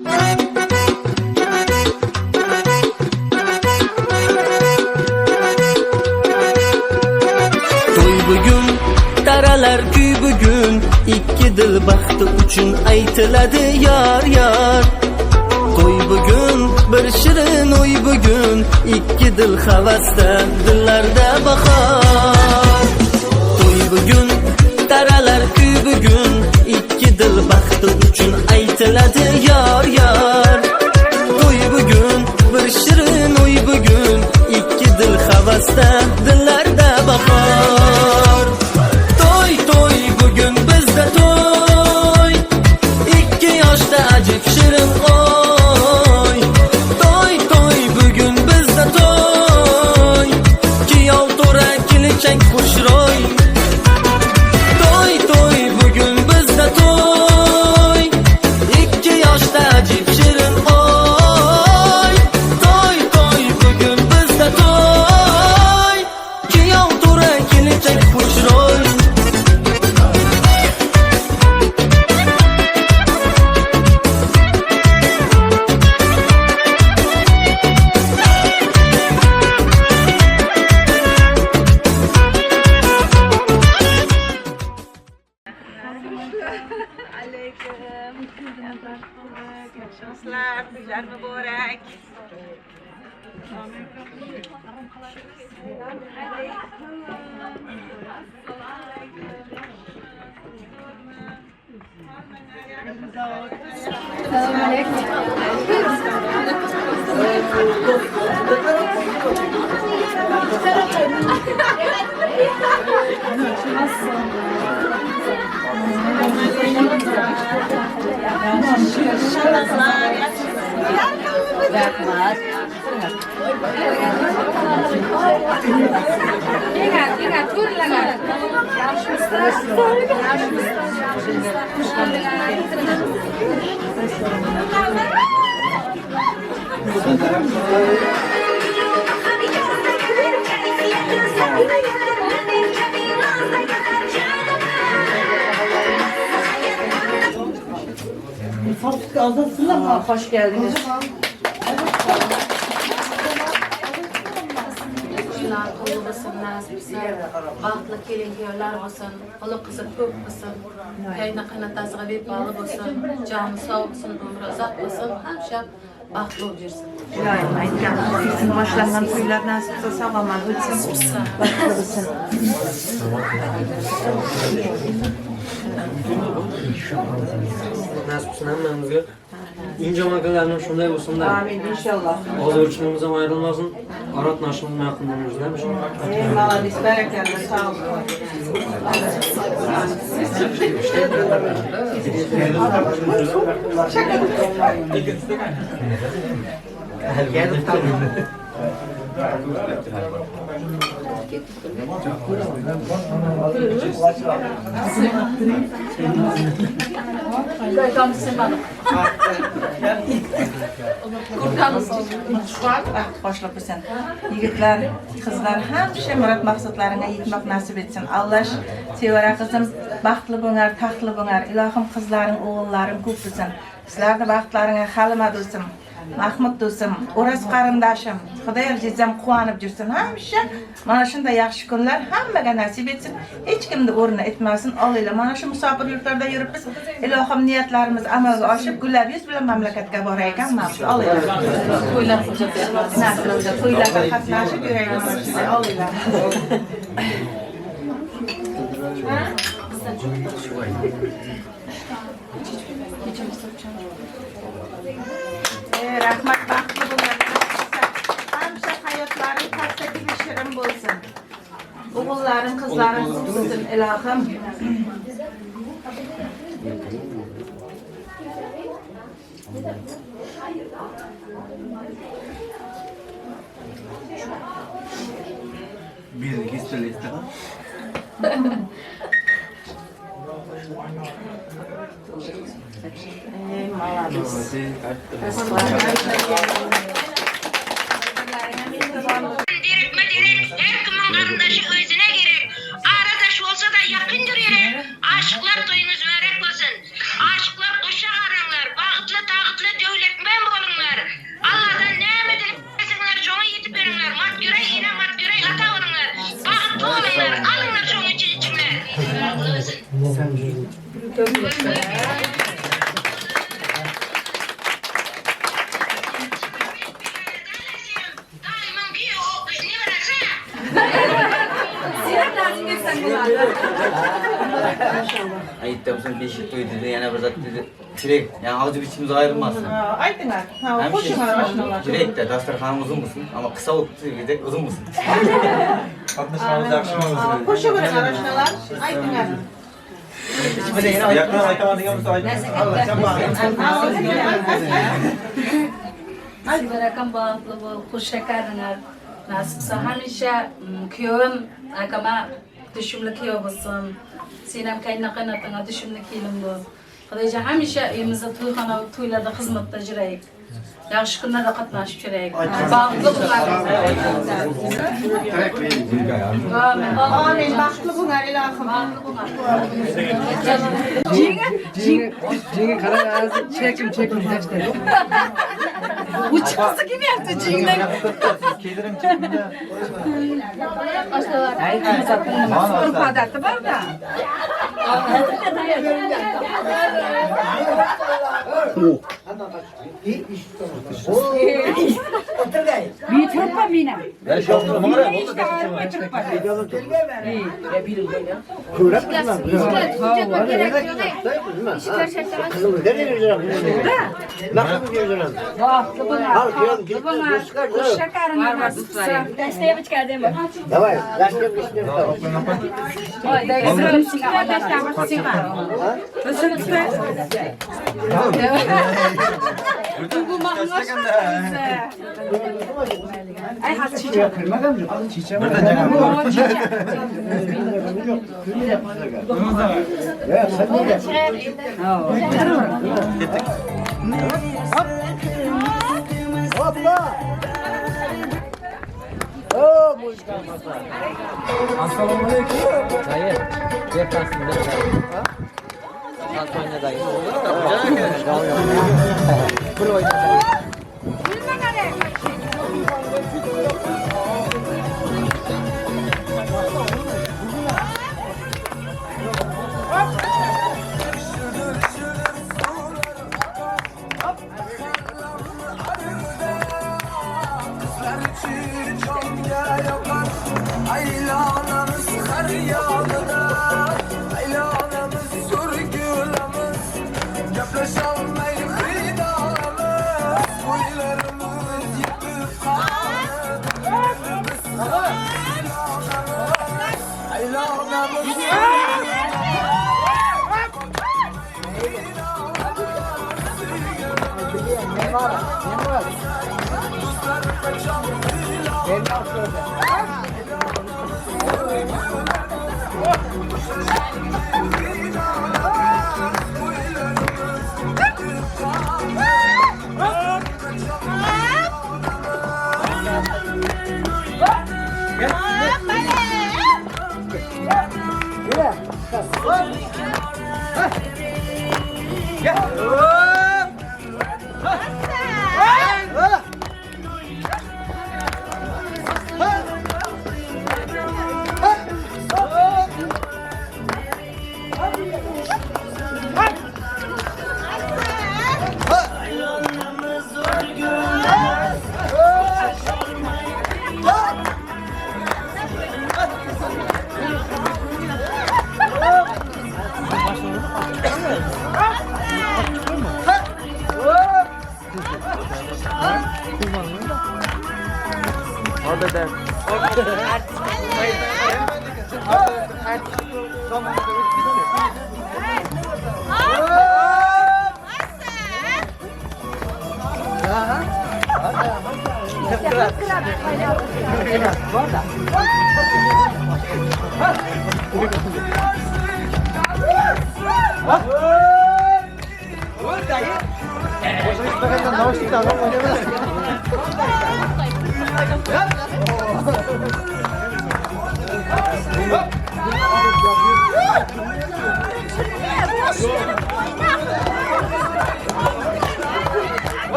To'y bugun, taralar kuy bugun, ikki dil baxti uchun aytiladi yor yor. To'y bugun, bir shirin o'y bugun, ikki dil havasda, dillarda bahor. To'y bugun, taralar kuy bugun, ikki dil baxti uchun aytiladi yor yor. To'y bugun, bir shirin o'y bugun, ikki dil havasda, dillarda bahor. To'y to'y bugun bizda to'y, ikki yoshda ajib shirin oy. To'y to'y bugun bizda to'y, kuyov to'ra kelinchak xushro'y. To'y to'y bugun bizda to'y, ikki yoshda ajib shirin oy. To'y to'y bugun bizda to'y, kuyov to'ra kelinchak xushro'y. Alaykum. Yaxshimisizlar? To'ylar muborak. Hoş geldiniz. To'ylar qo'li bo'lsin, nasib etsin. Baxtli kelin kuyovlar bo'lsin, o'g'li qizi ko'p bo'lsin. Qayna qaynotasiga bepoli bo'lsin, joni sog' bo'lsin, umri uzoq bo'lsin, hamisha baxtli bo'lib yursin. Iloyim aytgan sizin boshlangan to'ylar nasib qilsa sog'-omon o'tsin, baxtli bo'lsin. Nasip qilsin hammamizga. Injomalarni shunday bo'lsin-da. Amin inşallah. Og'zibirchiligimiz ham ayrilmasin, arat nashimiz yaqindan yuzlamish. Ey молодец, barakalla, sog' bo'ling. Baxt qo'shilib bo'lsin. Yigitlar, qizlar hamisha murod maqsadlaringga yetmoq nasib etsin. Alloh sevara qizim baxtli bo'lar, taxtli bo'lar. Ilohim qizlaring, o'g'illaring ko'p bo'lsin. Sizlarni baxtlaringga Halima do'stim, Mahmud do'stim, O'raz qarindoshim, Xudoyor jizam quvonib yursin. Hamisha mana shunday yaxshi kunlar hammaga nasib etsin. Hech kimni o'rni etmasin. Olinglar, mana shu musofir yurtlarda yuribmiz. Ilohim niyatlarimiz amalga oshib, gullab yuz bilan mamlakatga borar ekanmiz. Olinglar. To'ylar hujjat bermasin. Nasib etsin. To'ylarga qatnashib yuraylik mana shunday. Olinglar. Rahmat, baxtli bo'linglar. Hamisha hayotlaring tarsaki shirin bo'lsin. O'g'illaring, qizlaring ko'p bo'lsin, ilohim. Bir lista. Ey, молодец. Derekme derek, her kimin qarındaşı özüne gerek. Aradaş olsa da yakın yürek. Aşıklar toyunuz mübarek olsun. Aşıklar qoşa qaranglar, baxıtlı tağıtlı. 80 yıl. Daýymyň giýewi neberesi. Ayıpta bu sene 5 yıl toy dedi, yana bir zat dedi. Tilek, yani ağzı biçimiz ayrılmasın. Aytinglar. Ha, Hem şey, qo'shinglar oshnalar. Tilek de dasturxonimiz uzun olsun ama kısa olup de uzun olsun. Qatnashmamiz yaxshi bo'lsin. Qo'shaveringlar oshnalar. Aytinglar. Yaqin aytaman degan bo'lsa ayting. Sizlar akam baxtli bo'l, xush shakarinlar. Nasib qilsa hamisha kuyovim akama tushumli kuyov bo'lsin. Sen ham qayna qaynotangga tushumli kelin bo'l. Xudojon hamisha uyimizda to'yxona to'ylarda xizmatda yuraylik. Yaxshi kunlarda qatnashib yuraylik. Baxtli bo'linglar. Amin. Amin. Baxtli bo'linglar ilohim. Baxtli bo'linglar. Jingi qarang, chekim chekim tashla. U chiqsa kelmayapti jingdan. Keydirim chekimda. Urf odati bor-da. Assalomu alaykum. Dayı, ertasini Antonya dayı. Bir o'ynasa.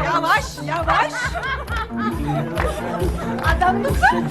Yavaş, yavaş. Adam mısın?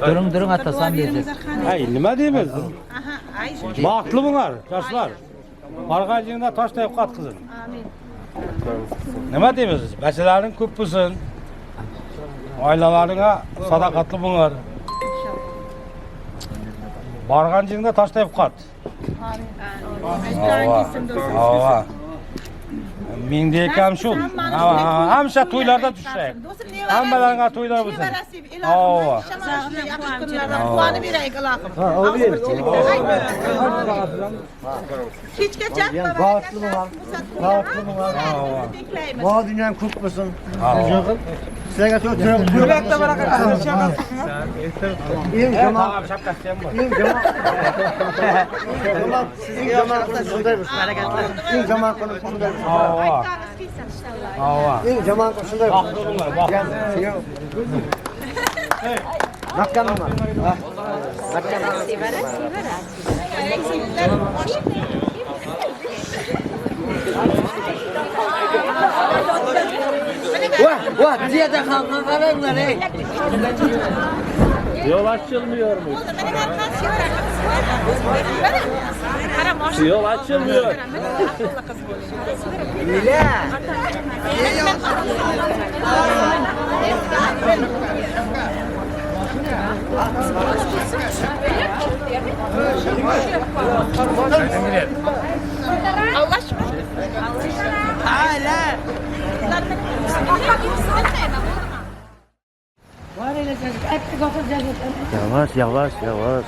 Durun durun atasan diyeceğiz. Ay nima deymiz? Baxtli bo'lar, yoshlar. Borgan yeringda toshday qotqizin. Nima deymiz? Bachalaring ko'p bo'lsin. Oilalaringga sadoqatli bo'lar. Borgan yeringda toshday qot. Ava. Menda kam shu. Hamsha to'ylarda tushsak. Hammalaringga to'ylar bo'lsin. Ava. Quvonib beraylik ilohim. Kechgacha Baxtli bo'lar. Baxtli bo'lar. Mol dunyom ko'p bo'lsin. Sizlarga to'y Yurakda baraka. Eng yomon, eng yomon, eng yomon kuni shunday bo'lsin. Eng yomon kuni shunday bo'lsin. Ava. Ava. Eng yomon kuni shunday bo'lsin. Baxtli bo'lar, baxtli. Mahkam nima? Mahkam. Vah, vah, diyada xalqqa qaranglar, ey. Yol açılmıyormuş. Yol açılmıyor. Allah şükür. Hala. Yavaş yavaş yavaş.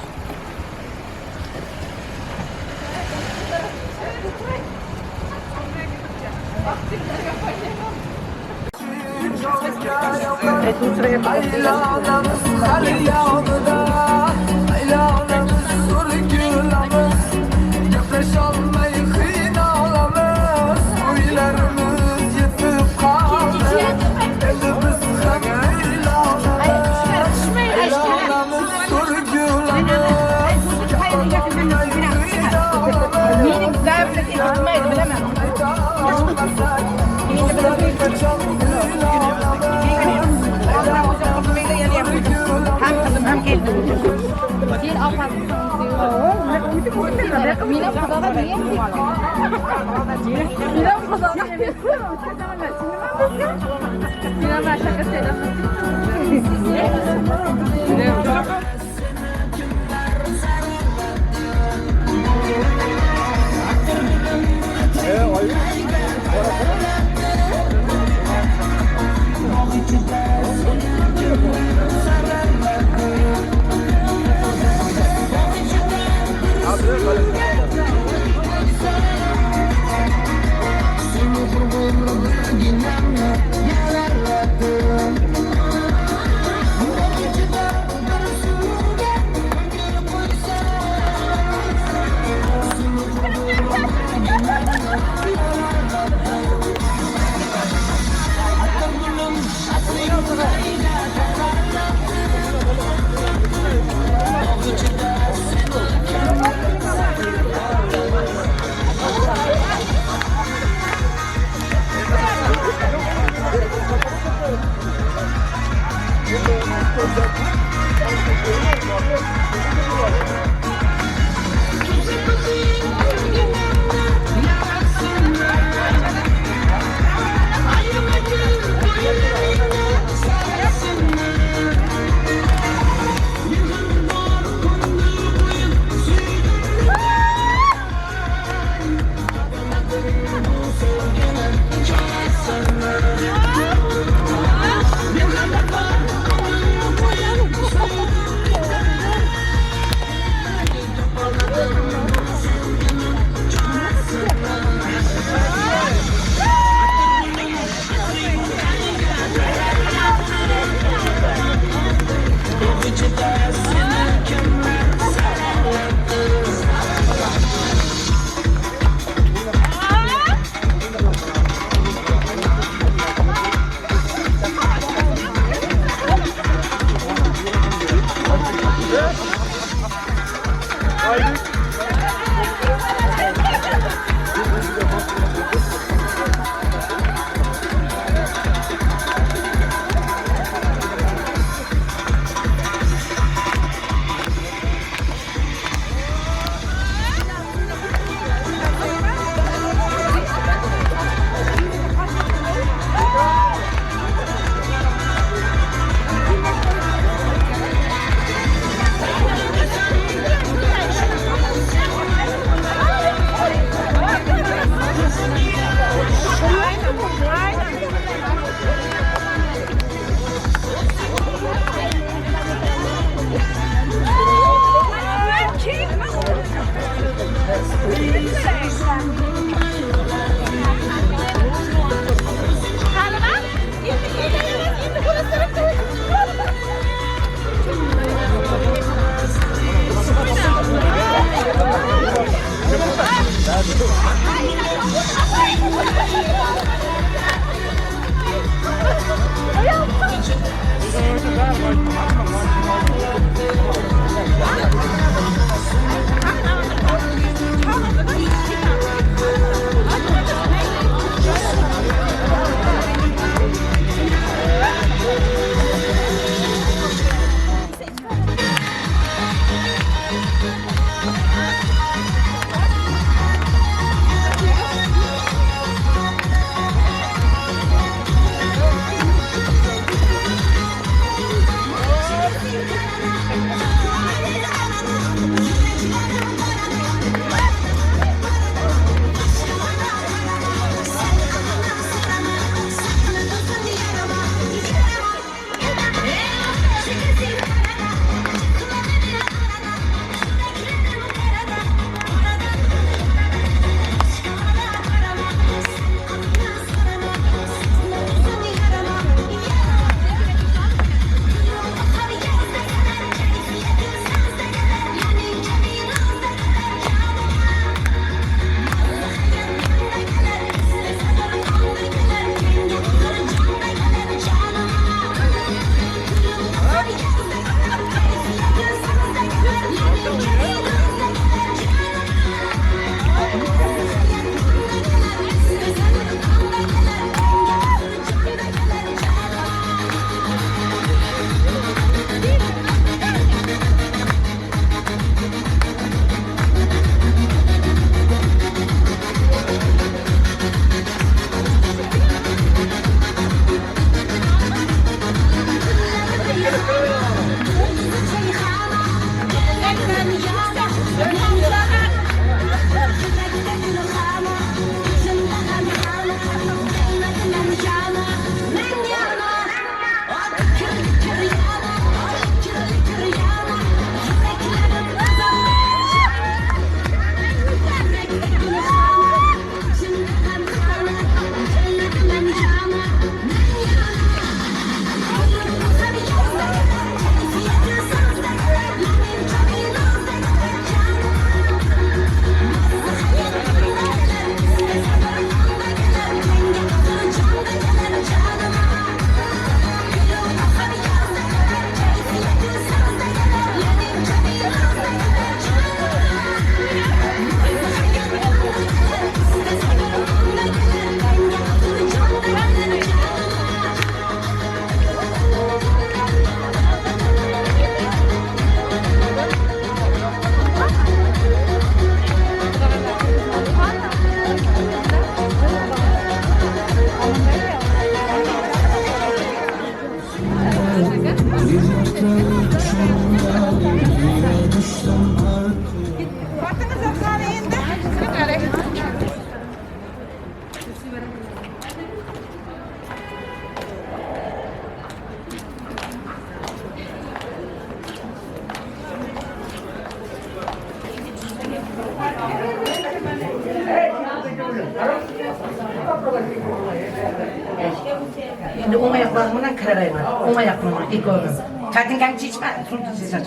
Endi o'ng oyoqlarim bilan kirarayman. O'ng oyoqim bilan ikkovim. Katinkangni chechma, suvni chechma.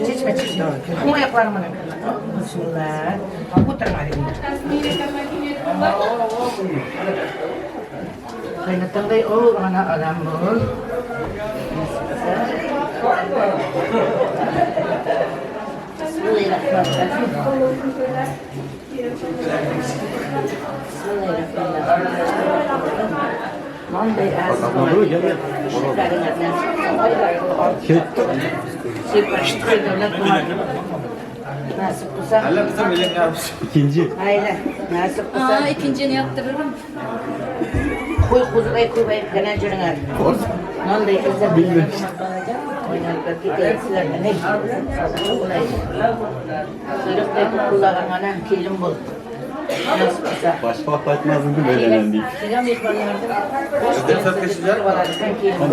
Chechma, chechma. O'ng oyoqlarim bilan kiraman. Bismillah. O'tirma endi. Qaynatangday ulug'gina odam bo'l. Bismillahirrahmanirrahim. Bismillahirrahmanirrahim. Nasip qilsa. İkinci. Mayli, nasip qilsa. Ikkinchini yaptırırım. Qo'y qo'ziday ko'payib gina juringlar. Nonday izzat o'ynab ketayapsizlar. Ne? Suyruqday qullagan ana kelin bo'l. Nasip qilsa. Başka patlatmazdım böyle önemli değil. Kelgan mehmonlarni qo'sh kelin bo'l.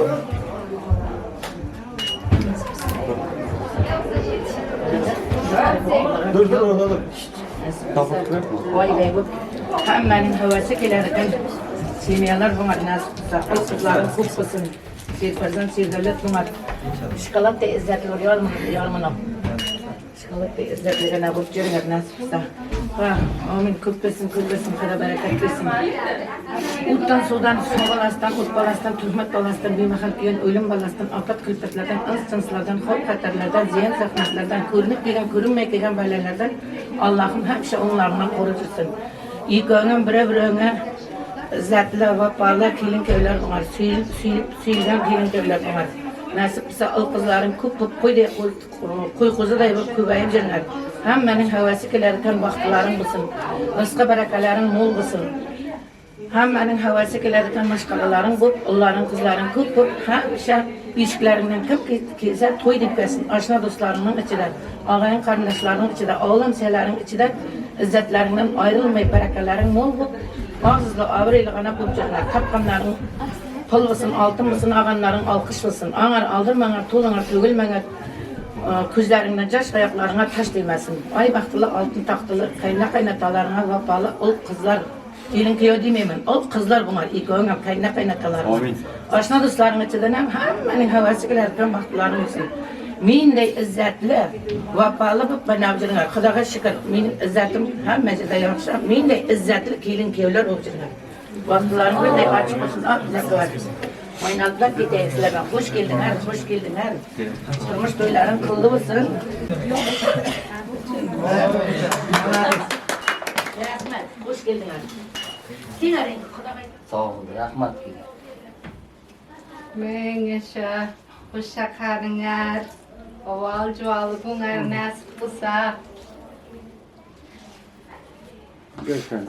Dur dur orada dur. Oyday bo'lib hammaning havasi kelar ekan. Semyalar bunga nasib qilsa, qizlarim ko'p bo'lsin. Serfarzand, serdavlat bunga. Shokoladday izzatli yormanam. Shokoladday izzatligina bo'lib yuringlar nasib qilsa. Ha, amin ko'p bo'lsin, ko'p bo'lsin, xudo barakat bersin. O'tdan, suvdan, suv bolasidan, o't bolasidan, tuhmat bolasidan, bemahal kelgan o'lim bolasidan, ofat kulfatlardan, ins jinslardan, xavf xatarlardan, ziyon zahmatlardan, ko'rinib kelgan, ko'rinmay kelgan balalardan Allohim hamisha o'nglaringdan qo'rib tursin. Ikkoving biri-biringga izzatli, vafoli kelin kuyovlar bo'lar. Suyilib, suyilib, suyilgan kelin kuyovlar bo'lar. Nasib qilsa ul qizlaring ko'p bo'lib qo'yday qo'y qo'ziday bo'lib ko'payib juringlar. Hammaning havasi kelar ekan, baxtlaring bo'lsin. Rizqi barakalaring mo'l bo'lsin. Hammaning havasi keladigan mashg'alalaring bo'lib, ullaring, qizlaring ko'p bo'lib, hamisha eshiklaringdan kim kelsa to'y deb kelsin. Oshna do'stlaringning ichida, og'ayin qarindoshlaring ichida, ovul hamsoyalaring ichida izzatlaringdan ayrilmay, barakalaring mo'l bo'lib, og'izli obro'li g'ana bo'lib жүріңlar. Topqanlaring pul bo'lsin, oltin bo'lsin, olganlaring olqish bo'lsin. Angар aldirmanglar, to'linglar to'gilmanglar. Ko'zlaringdan yosh, oyoqlaringga tosh tegmasin. Ay baxtli, oltin taxtli, qayna qaynotalaringga vafoli ul qizlar. Kelin kuyov demayman, ul qizlar bunlar, ikkoving ham qayna qaynotalaring. Amin. Oshna do'stlaring ichidan ham hammaning havasi keladigan baxtlaring bo'lsin. Menday izzatli, vafoli bo'lib qaynab yuringlar. Xudoga shukr, mening izzatim hamma yerda yaxshi. Menday izzatli kelin kuyovlar bo'lib yuringlar. Vaqtlaring bunday ochiq bo'lsin, Oynaldılar ketayik sizlarga. Xush keldinglar, xush keldinglar. Turmush to'ylaring qildi bo'lsin. Rahmat, xush keldinglar. Kelinglar endi, Xudoga Sog' bo'l, rahmat. Ming yasha, xush qaringlar. Oval juvalı bunlar nasip bo'lsa. Görüşürüz.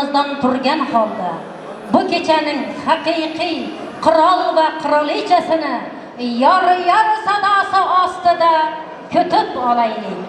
O'rnimizdan turgan holda bu kechaning haqiqiy qirol va qirolichasini yor yor sadosi ostida kutib olaylik.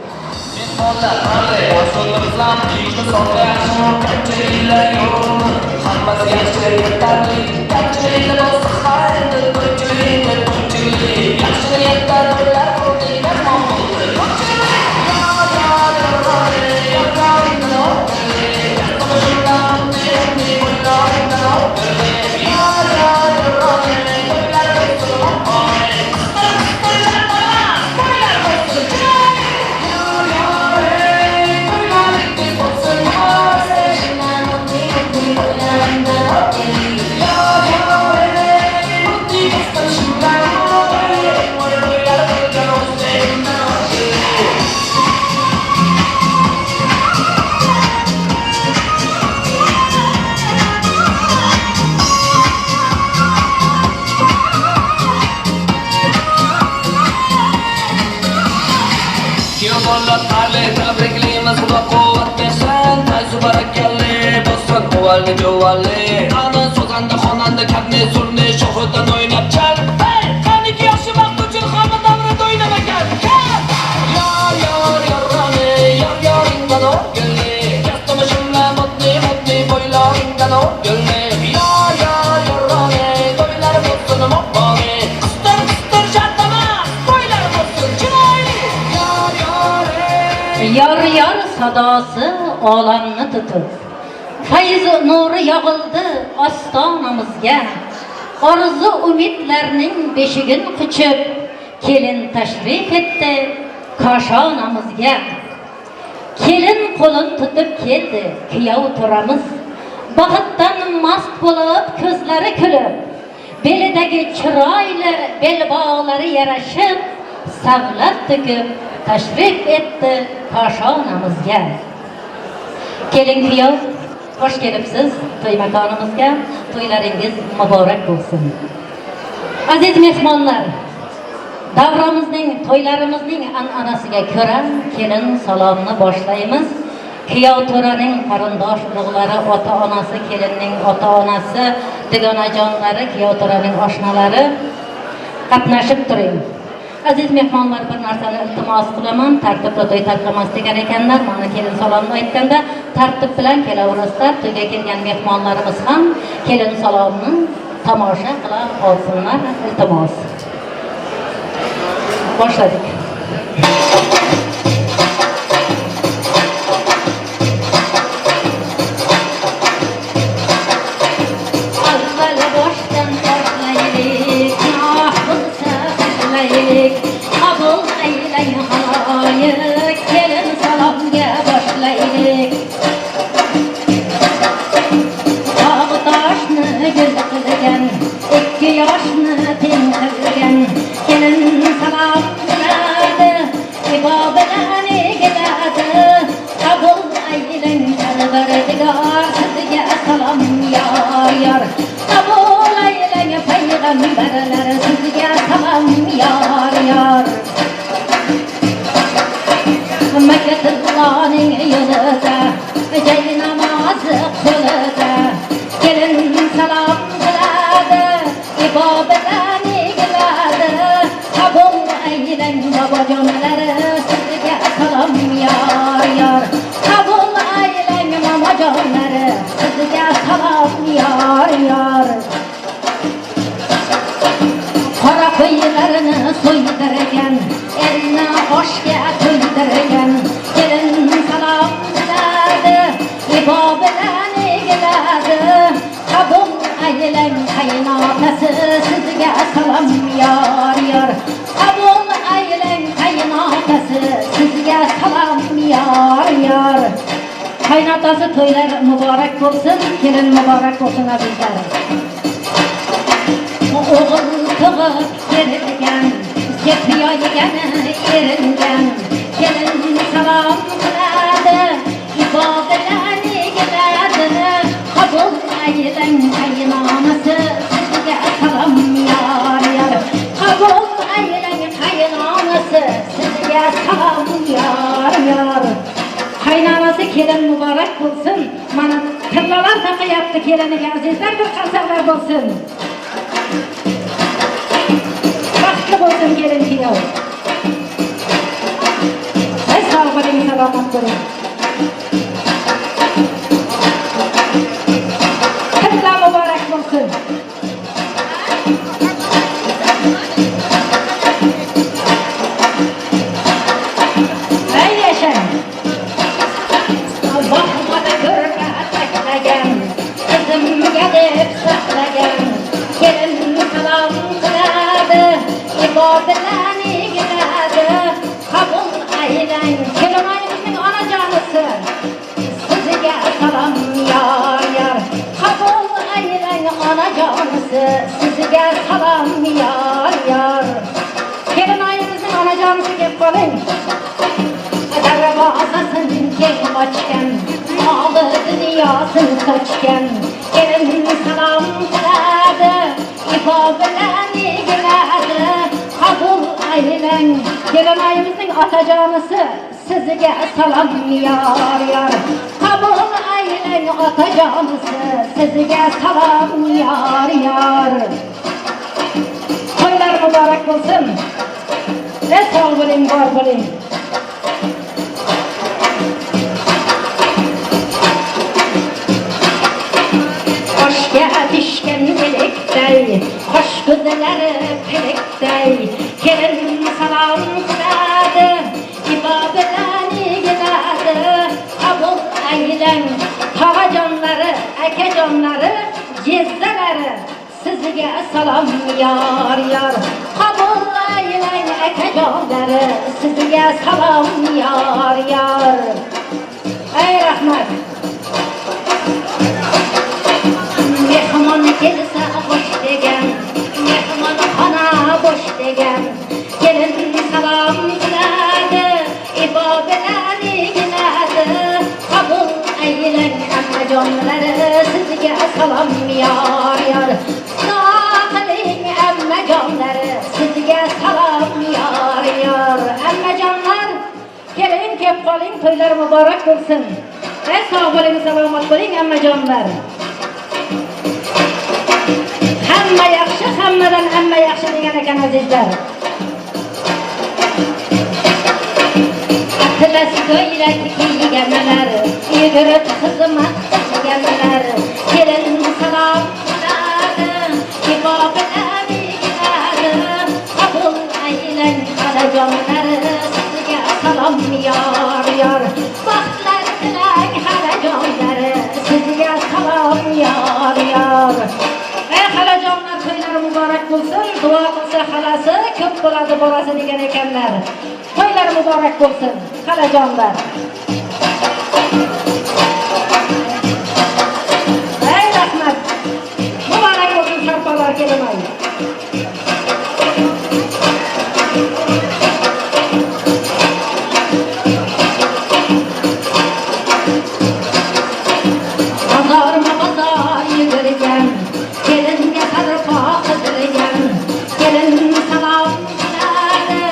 Yor yor sadosi olamni tutib, fayz nuri yog'ildi ostonamizga. Orzu umidlarning beshigin quchib, kelin tashrif etdi koshonamizga. Kelin qo'lin tutib keldi kuyov turamiz. Baxtdan mast bo'lib ko'zlari kulib, belidagi chiroyli belbog'lari yarashib, savlat to'kib tashrif etdi koshonamizga. Kelin kuyov, xush kelibsiz to'y makonimizga. To'ylaringiz muborak bo'lsin. Aziz mehmonlar, davramizning, to'ylarimizning an'anasiga ko'ra kelin salomni boshlaymiz. Kuyov to'raning qarindosh urug'lari, ota-onasi, kelinning ota-onasi, dugonajonlari, kuyov to'raning oshnalari qatnashib turing. Aziz mehmonlar, bir narsani iltimos qilaman, tartibli to'y tarqamas degan ekanlar. Mana kelin salomni aytganda tartib bilan kelaverasizlar. To'yga kelgan mehmonlarimiz ham kelin salomni tomosha qila olsinlar, iltimos. Boshladik. Avval boshdan boshlaylik, gunoh bo'lsa tashlaylik, qabul aylang xaloyiq, kelin salomga boshlaylik. Tog' toshni gul qilgan, ikki yoshni teng qilgan, kelin salom qiladi, ibo bilan egiladi. Qabul aylang Parvardigor, sizga salom yor yor. Qabul aylang payg'ambarlar, sizga salom yor yor. Makkatilloning yo'lida, jay namozi qo'lida, kelin salom qiladi, ibo bilan egiladi. Qabul aylang bobojonlar, sizga salom yor yor. Qabul aylang momojonlar, sizga salom yor yor. Qora qo'ylarni so'ydirgan, elni oshga to'ydirgan, kelin salom qiladi, ibo bilan egiladi. Qabul aylang qaynotasi, sizga salom yor yor. Qabul aylang qaynotasi, sizga salom yor yor. Qaynotasi to'ylar muborak bo'lsin, kelin muborak bo'lsin azizlar. O'g'il tug'ib kerilgan, sep yoygani eringan, kelin salom qiladi, ibo bilan egiladi. Qabul aylang qaynonasi, sizga salom yor yor. Qabul aylang qaynonasi, sizga salom yor yor. Qaynonasi kelin muborak bo'lsin. Mana tillo Sarpolar taqayapti keliniga azizlar, bir qarsaklar bo'lsin. Baxtli bo'lsin kelin kuyov. Ey sog' bo'ling, salomat bo'ling. Qibla muborak bo'lsin. Ey yashang. Baxtli ko'rpa taklagan, qizimga deb saqlagan, kelin salom qiladi, ibo bilan egiladi, qabul aylang. Kelinayimizning onajonisi, sizga salom yor yor. Qabul aylang onajonisi, sizga salom yor yor. Kelinayimizning onajonisi kelib qoling. Darvozasin keng ochgan, moli dunyosin sochgan, kelin salom qiladi, ibo bilan egiladi, qabul aylang. Kelinayimizning otajonisi, sizga salom yor yor. Qabul aylang otajonisi, sizga salom yor yor. To'ylar muborak bo'lsin. Ey sog' bo'ling, bor bo'ling. Qoshga tushgan elakday, qosh ko'zlari pilakday, kelin salom qiladi, ibo bilan egiladi, qabul aylang. Tog'ajonlari, akajonlari, jezzalari, sizga salom yor yor. Qabul aylang akajonlari, sizga salom yor yor. Ey rahmat. Mehmon kelsa xo'sh degan, mehmonxona bo'sh degan, kelin salom qiladi, ibo bilan egiladi, qabul aylang ammajonlari, sizga salom yor yor. Xudo qiling ammajonlari, sizga salom yor yor. Ammajonlar, keling kelib qoling, to'ylar muborak bo'lsin. Ey sog' bo'ling, salomat bo'ling ammajonlar. Hamma yaxshi, hammadan hamma yaxshi degan ekan azizlar. Atlas ko'ylak kiyganlar, yugurib xizmat qilganlar, kelin salom qiladi, ibo bilan egiladi, qabul aylang xalajonlari, sizga salom yor yor. Baxtlar tilang xalajonlari, sizga salom yor yor. Ey xalajonlar, to'ylari muborak bo'lsin. Duo qilsa xalasi, ko'p bo'ladi bolasi degan ekanlar. To'ylar muborak bo'lsin, xalajonlar. Ey rahmat. Muborak bo'lsin sarpolar kelinay. Bozorma bozor yugurgan, kelinga sarpo qidirgan, kelin salom qiladi,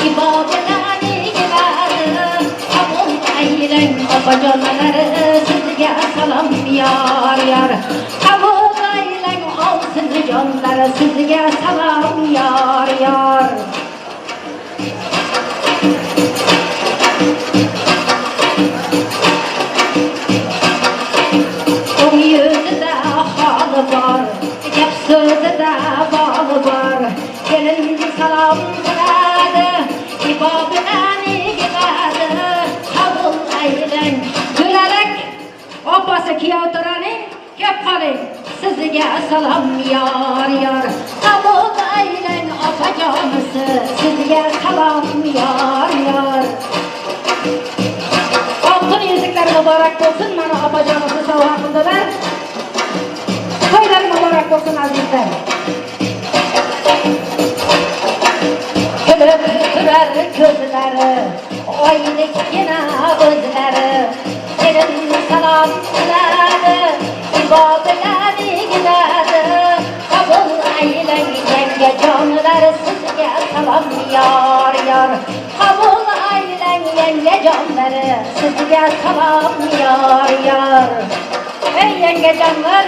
ibo bilan egiladi, qabul aylang opajonlari, sizga salom yor yor. Qabul aylang ovsinjonlari, sizga salom yor yor. O'ng yuzida holi bor, gap so'zida boli bor, kelin salom qiladi, ibo bilan egiladi, qabul aylang. Gulalak opasi kuyov turaning, kelib qoling, sizga salom yor yor. Qabul aylang opajonisi, sizga salom yor yor. Oltin yuzuklar muborak bo'lsin, mana opajonimizni sovg'a qildilar. To'ylar muborak bo'lsin azizlar. Kulib turar ko'zlari, oylikgina o'zlari, kelin salom qiladi, ibo bilan egiladi, qabul aylang yangajonlar, sizga salom yor yor. Qabul aylang yangajonlari, sizga salom yor yor. Ey yangajonlar,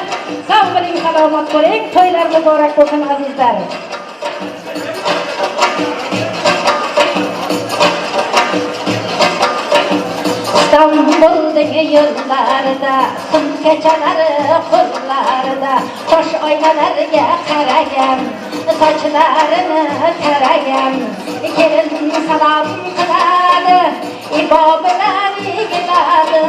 sog' bo'ling, salomat bo'ling, to'ylar muborak bo'lsin azizlar. İstanbul'daki yıllarda, sumkachalari qo'llarida, tosh oynalarga qaragan, sochlarini taragan, kelin salom qiladi, ibo bilan yig'iladi,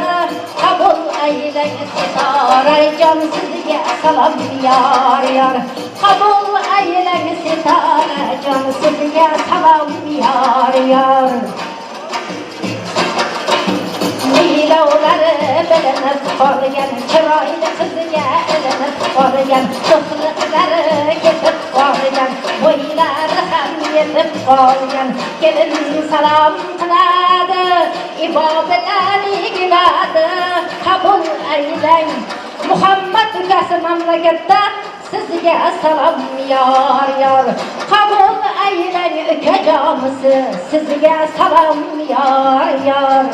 qabul aylang sitorajon sizga salom yor yor, qabul aylang sitorajon sizga salom yor yor. Nilovlari bilinib qolgan, chiroyli qizga ilinib qolgan, to'qliqlari ketib qolgan, bo'ylari ham yetib qolgan, kelin salom qiladi, ibo bilan yig'iladi, qabul aylang Muhammad ukasi mamlakatda sizga salom yor yor, qabul aylang ukajonisi sizga salom yor yor.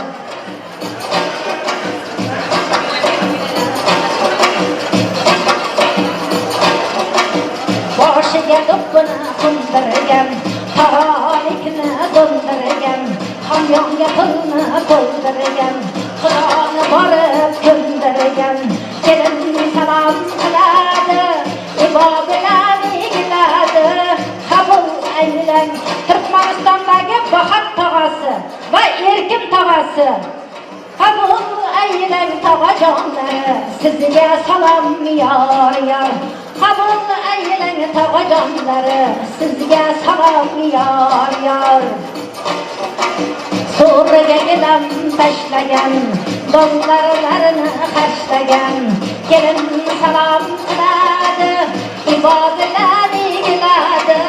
Boshiga do'ppini qo'ndirgan, tarolikni to'ldirgan, hamyonga pulni to'ldirgan, Xudoni borib ko'ndirgan, kelin salom qiladi, ibo bilan yig'iladi, qabul aylang Turkmanistondagi Bahat tog'asi va Erkin tog'asi, qabul aylang tog'ajonlari sizga salom yor yor, qabul aylang tog'ajonlari sizga salom yor yor. So'riga gilam tashlagan, dollarlarni xarjlagan, kelin salom qiladi, ibo bilan yig'iladi,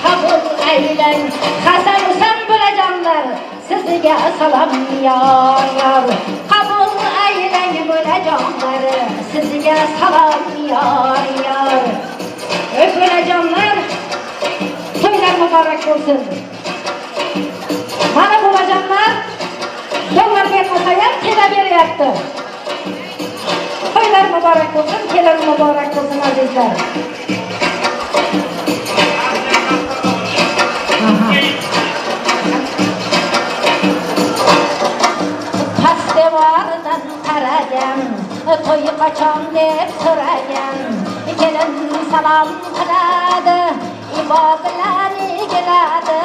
qabul aylang Hasan Husan bo'lajonlar sizga salom yor yor, qabul aylang bo'lajonlari sizga salom yor yor. Ey bo'lajonlar, to'ylar muborak bo'lsin. Mana bo'lajonlar dollar bermasa ham kela beryapti. To'ylar muborak bo'lsin, kelin muborak bo'lsin azizlar. Past devordan qaragan, to'y qachon deb so'ragan, kelin salom qiladi, ibo bilan yig'iladi,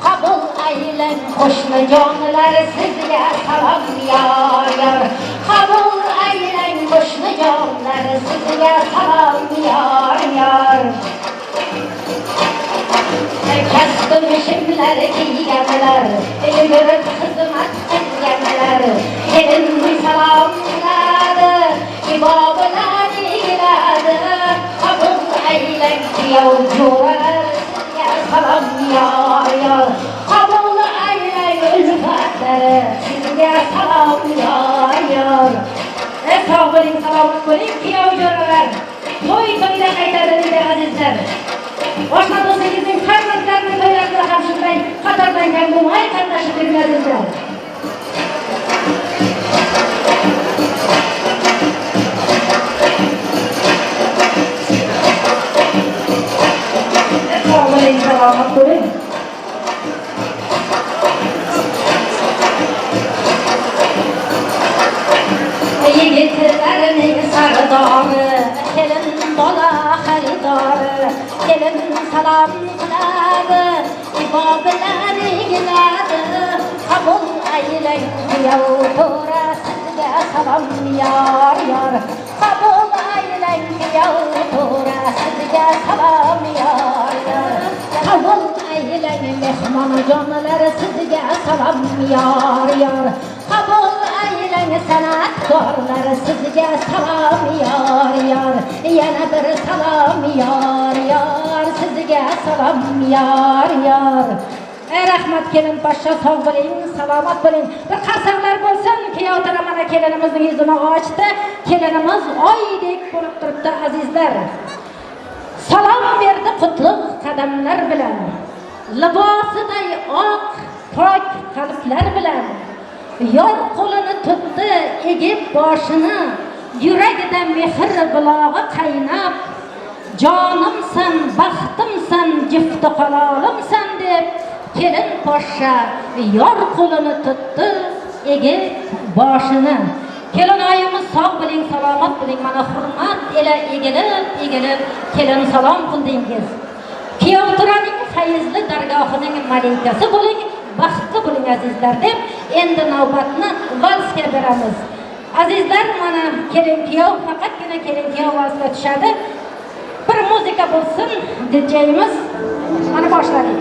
qabul aylang qo'shnijonlar sizga salom yor yor, qabul aylang qo'shnijonlar sizga salom yor yor. Kasbim shimlar kiyganlar, yugurib xizmat qilganlar, kelin salom qiladi, ibo bilan yig'iladi, qabul aylang kuyov jo'ralar sizga salom yor yor, qabul aylang ulfatlari sizga salom yor yor. Sog' bo'ling, salomat bo'ling kuyov jo'ralar, to'y to'yda qaytadi deydi azizlar. Oshna do'stingizning farzandlarini to'ylarida ham shunday qatordan kam bo'lmay qatnashib yuring azizlar. Sog' bo'ling, salomat bo'ling. Yigitlarning sardori, kelin bola xaridori, kelin salom qiladi, ibo bilan yig'iladi, qabul aylang kuyov to'ra sizga salom yor yor, qabul aylang kuyov to'ra sizga salom yor yor, qabul aylang mehmonjonlar sizga salom yor yor, qabul aylang san'atkorlar sizga salom yor yor, yana bir salom yor yor, sizga salom yor yor. Rahmat kelin poshsha, sog' bo'ling, salomat bo'ling. Bir qarsaklar bo'lsin, kuyov to'ra mana kelinimizning yuzini ochdi. Kelinimiz oydek bo'lib turibdi azizlar. Salom berdi qutlug' qadamlar bilan, libosiday oq pok qalblar bilan, yor qo'lini tutdi egib boshini, Yuragida mehr bulog'i qaynab, jonimsan, baxtimsan, jifti halolimsan deb kelin poshsha yor qo'lini tutdi, egib boshini. Kelinoyimiz sog' bo'ling, salomat bo'ling. Mana hurmat ila egilib, egilib kelin salom qildingiz. Kuyovturaning fayzli dargohining malikasi bo'ling, baxtli bo'ling azizlar deb endi navbatni valsga beramiz. Azizlar, mana kelin kuyov, faqatgina kelin kuyov valsga tushadi. Bir muzika bo'lsin, DJimiz. Mana boshladik.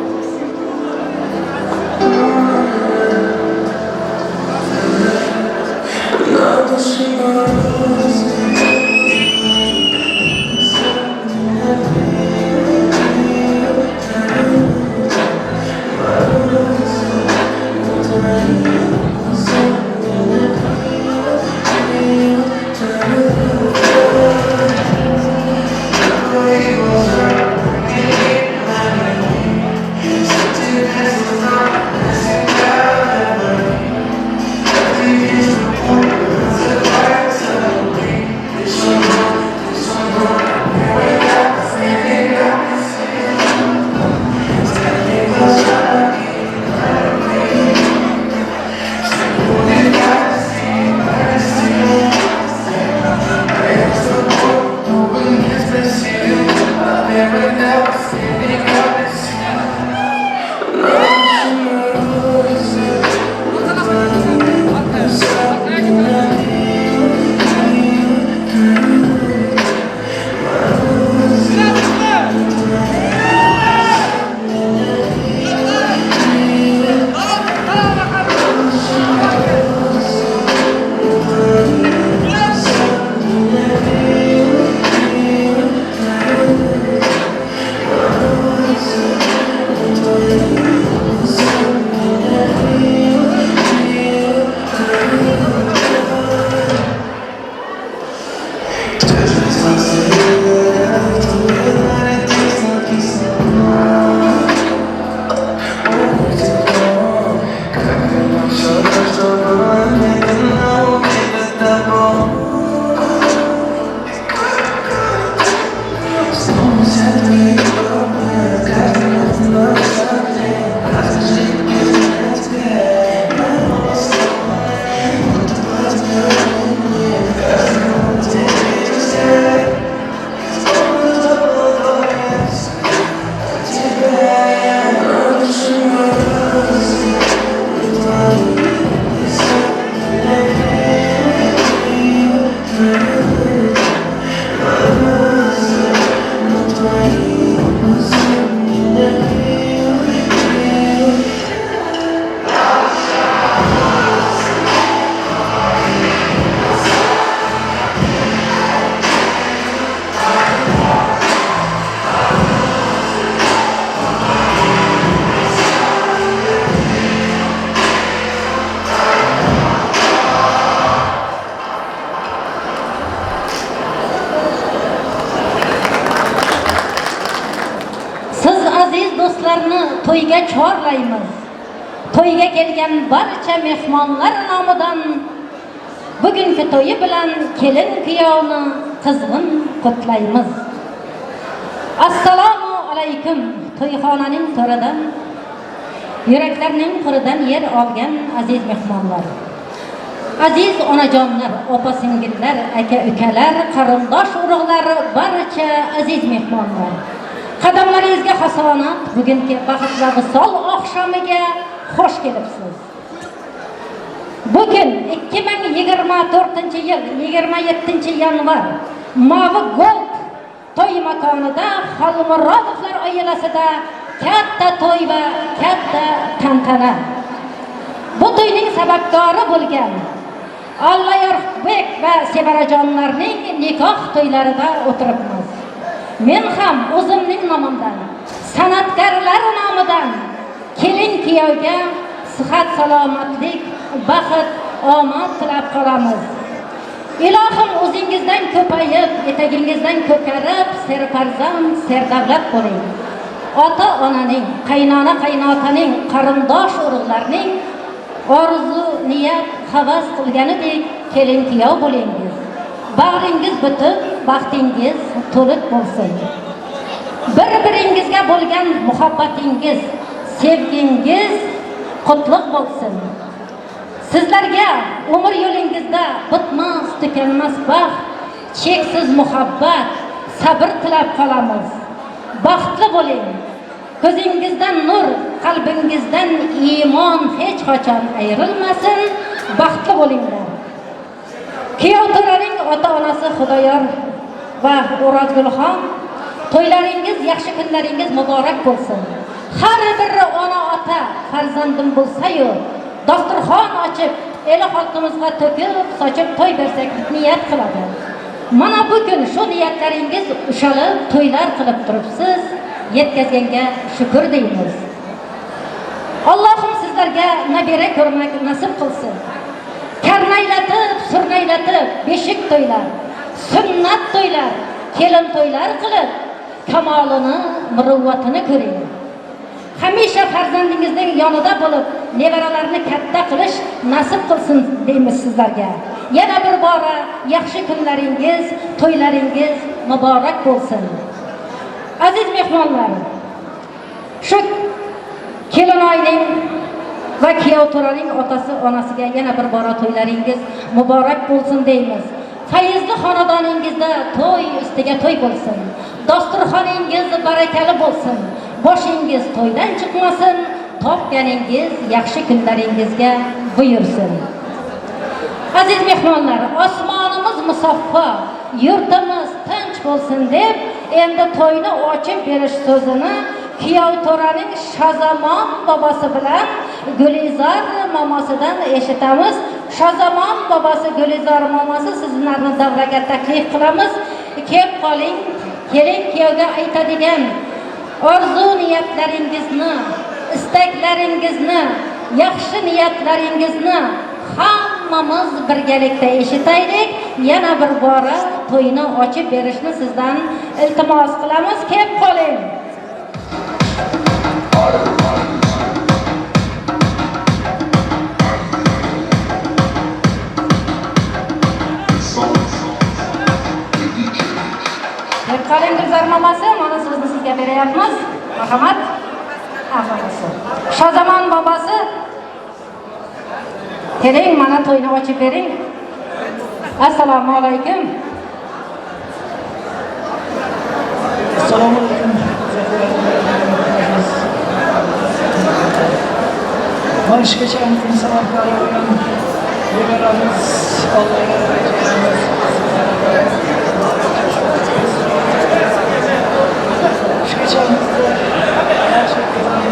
To'yga chorlaymiz. To'yga kelgan barcha mehmonlar nomidan bugungi to'yi bilan kelin kuyovni qizg'in qutlaymiz. Assalomu alaykum. To'yxonaning to'ridan, yuraklarning quridan yer olgan aziz mehmonlar. Aziz onajonlar, opa singillar, aka ukalar, qarindosh urug'lar, barcha aziz mehmonlar. Qadamlaringizga hasonat, bugungi baxt va visol oqshomiga xush kelibsiz. Bugun 2024-yil 27-yanvar Mavi Gold to'y makonida Xolmurodovlar oilasida katta to'y va katta tantana. Bu to'yning sababkori bo'lgan Allayorbek va Sevarajonlarning nikoh to'ylarida o'tiribmiz. Men ham o'zimning nomimdan, san'atkorlar nomidan kelin kuyovga sihat, salomatlik, baxt, omad tilab qolamiz. Ilohim o'zingizdan ko'payib, etagingizdan ko'karib, serfarzand, serdavlat bo'ling. Ota-onaning, qaynona qaynotaning, qarindosh urug'larning orzu, niyat, havas qilganidek kelin kuyov bo'lingiz. Bag'ringiz butun, baxtingiz to'liq bo'lsin. Bir-biringizga bo'lgan muhabbatingiz, sevgingiz qutlug' bo'lsin. Sizlarga umr yo'lingizda bitmas, tukanmas baxt, cheksiz muhabbat, sabr tilab qolamiz. Baxtli bo'ling. Ko'zingizdan nur, qalbingizdan iymon hech qachon ayrilmasin. Baxtli bo'linglar. Kuyov to'raning ota-onasi Xudoyor va O'rozgulxon, to'ylaringiz, yaxshi kunlaringiz muborak bo'lsin. Har bir ona-ota farzandim bo'lsa-yu, dasturxon ochib, el xalqimizga to'kib, sochib to'y bersak niyat qiladi. Mana bugun shu niyatlaringiz ushalib, to'ylar qilib turibsiz, yetkazganga shukr deymiz. Allohim sizlarga nabira ko'rmak nasib qilsin. Karnaylatib, surnaylatib, beshik to'ylar, sunnat to'ylar, kelin to'ylar qilib, kamolini, muruvvatini ko'ring. Hamisha farzandingizning yonida bo'lib, nevaralarni katta qilish nasib qilsin deymiz sizlarga. Yana bir bora yaxshi kunlaringiz, to'ylaringiz muborak bo'lsin. Aziz mehmonlar, shu kelinoyning va kuyov to'raning otasi, onasiga yana bir bora to'ylaringiz muborak bo'lsin deymiz. Fayzli xonadoningizda to'y ustiga to'y bo'lsin. Dasturxoningiz barakali bo'lsin. Boshingiz to'ydan chiqmasin, topganingiz yaxshi kunlaringizga buyursin. Aziz mehmonlar, osmonimiz musaffo, yurtimiz tinch bo'lsin deb endi to'yni ochib berish so'zini kuyov to'raning Shozamon bobosi bilan Gulizor momosidan eshitamiz. Shozamon bobosi, Gulizor momosi, sizlarni davraga taklif qilamiz. Kelib qoling, keling kuyovga aytadigan orzu niyatlaringizni, istaklaringizni, yaxshi niyatlaringizni hammamiz birgalikda eshitaylik. Yana bir bora to'yni ochib berishni sizdan iltimos qilamiz. Kelib qoling. Kelib qoling Gulzor momasi, mana so'zni sizga beryapmiz. Marhamat. Shozamon bobosi, keling, mana to'yni ochib bering. Assalomu alaykum. Assalomu alaykum. Mana shu kechamizni sababkori bo'lgan nevaramiz, Allohga shu kechamizni yaxshi o'tkazamiz.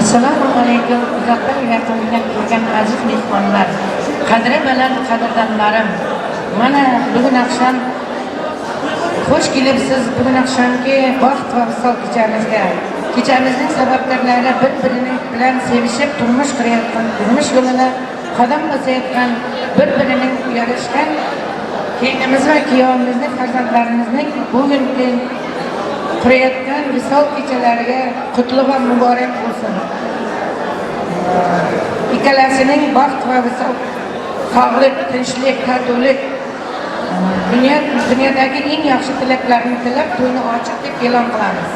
Assalomu alaykum. Uzoqdan yaqindan kelgan aziz mehmonlar, qadri baland qadrdonlarim. Mana bugun oqshom xush kelibsiz. Bugun oqshomgi baxt va visol kechamizga. Kechamizning sababkorlari bir-birini bilan sevishib turmush qurayotgan, turmush yo'lini qadam bosayotgan, bir-birining yarashgan kelinimiz va kuyovimizning, farzandlarimizning bugungi qurayotgan visol kechalariga qutlug' va muborak bo'lsin. Ikkalasining baxt va visol, sog'lik, tinchlik, totuvlik, dunyodagi eng yaxshi tilaklarni tilab to'yni ochiq deb e'lon qilamiz.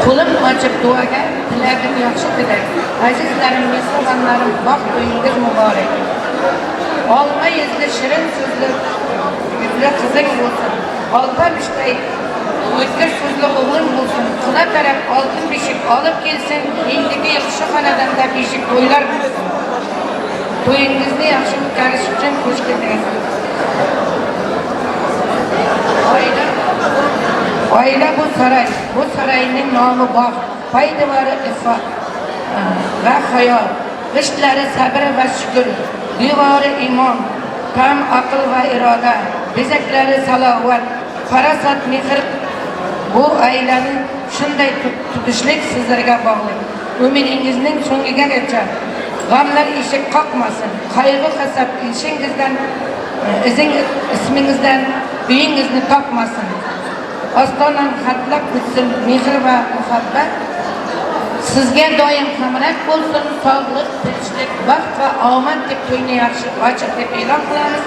Qo'lim ochib duoga tilagim yaxshi tilak. Azizlarim, mehribonlarim, baxt to'yingiz muborak. Olma yuzli, shirin so'zli yuzli qizing bo'lsin. Olpa bishday o'tkir so'zli o'g'lim bo'lsin. Qila taraf oltin beshik olib kelsin. Endigi shu xonadonda beshik to'ylar bo'lsin. To'yingizni yaxshi o'tkazish uchun xush keldingiz. Oila bu saroy, bu saroyning nomi bog', poydevori iffat va hayo, g'ishtlari sabr va shukr, devori iymon, tam aql va iroda, Bezaklari salovat, farosat, mehr. Bu oilani shunday tutishlik sizlarga bog'liq. Umringizning so'ngigacha g'amlar eshik qoqmasin, qayg'u hasad ishingizdan, izingiz, ismingizdan uyingizni topmasin. Ostonan hatlab o'tsin mehr va muhabbat. Sizga doim hamroh bo'lsin sog'lik, tinchlik, baxt va omad deb to'yni yaxshi ochiq deb e'lon qilamiz.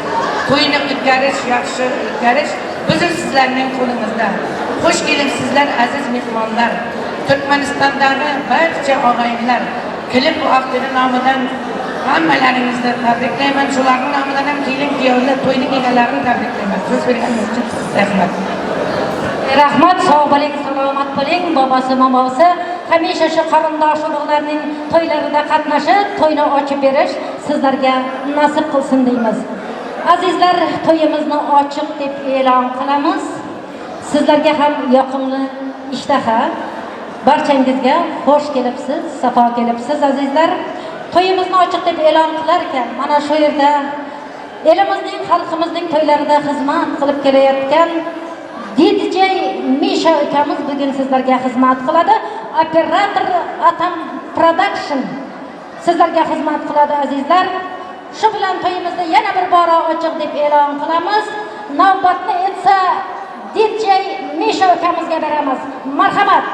To'yni o'tkarish, yaxshi o'tkarish bizni sizlarning qo'lingizda. Xush kelibsizlar, aziz mehmonlar. Turkmanistondagi barcha og'aynilar kelib bu vaqtini nomidan hammalaringizni tabriklayman. Shularning nomidan ham kelin kuyovlar, to'yning egalarini tabriklayman. So'z berganingiz uchun rahmat. Rahmat, sog' bo'ling, salomat bo'ling. Bobosi, momosi hamisha shu qarindosh urug'larning to'ylarida qatnashib, to'yni ochib berish sizlarga nasib qilsin deymiz. Azizlar, to'yimizni ochiq deb e'lon qilamiz. Sizlarga ham yoqimli ishtaha. Barchangizga xush kelibsiz, safo kelibsiz, azizlar. To'yimizni ochiq deb e'lon qilar ekan, mana shu yerda elimizning, xalqimizning to'ylarida xizmat qilib kelayotgan DJ Misha ukamiz bugun sizlarga xizmat qiladi. Operator Atam Production sizlarga xizmat qiladi, azizlar. Shu bilan to'yimizni yana bir bora ochiq deb e'lon qilamiz. Navbatni esa DJ Misha ukamizga beramiz. Marhamat.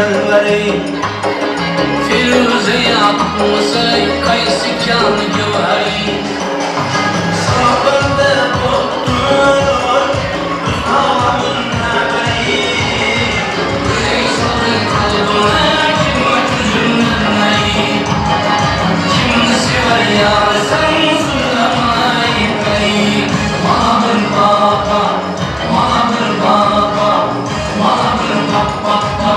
Anvari Firuze yapmışay kaysi kan gevhari Sabırda koptur Havanın haberi Kim sever yar sen sulamayı Mağdur baba, mağdur baba, mağdur baba,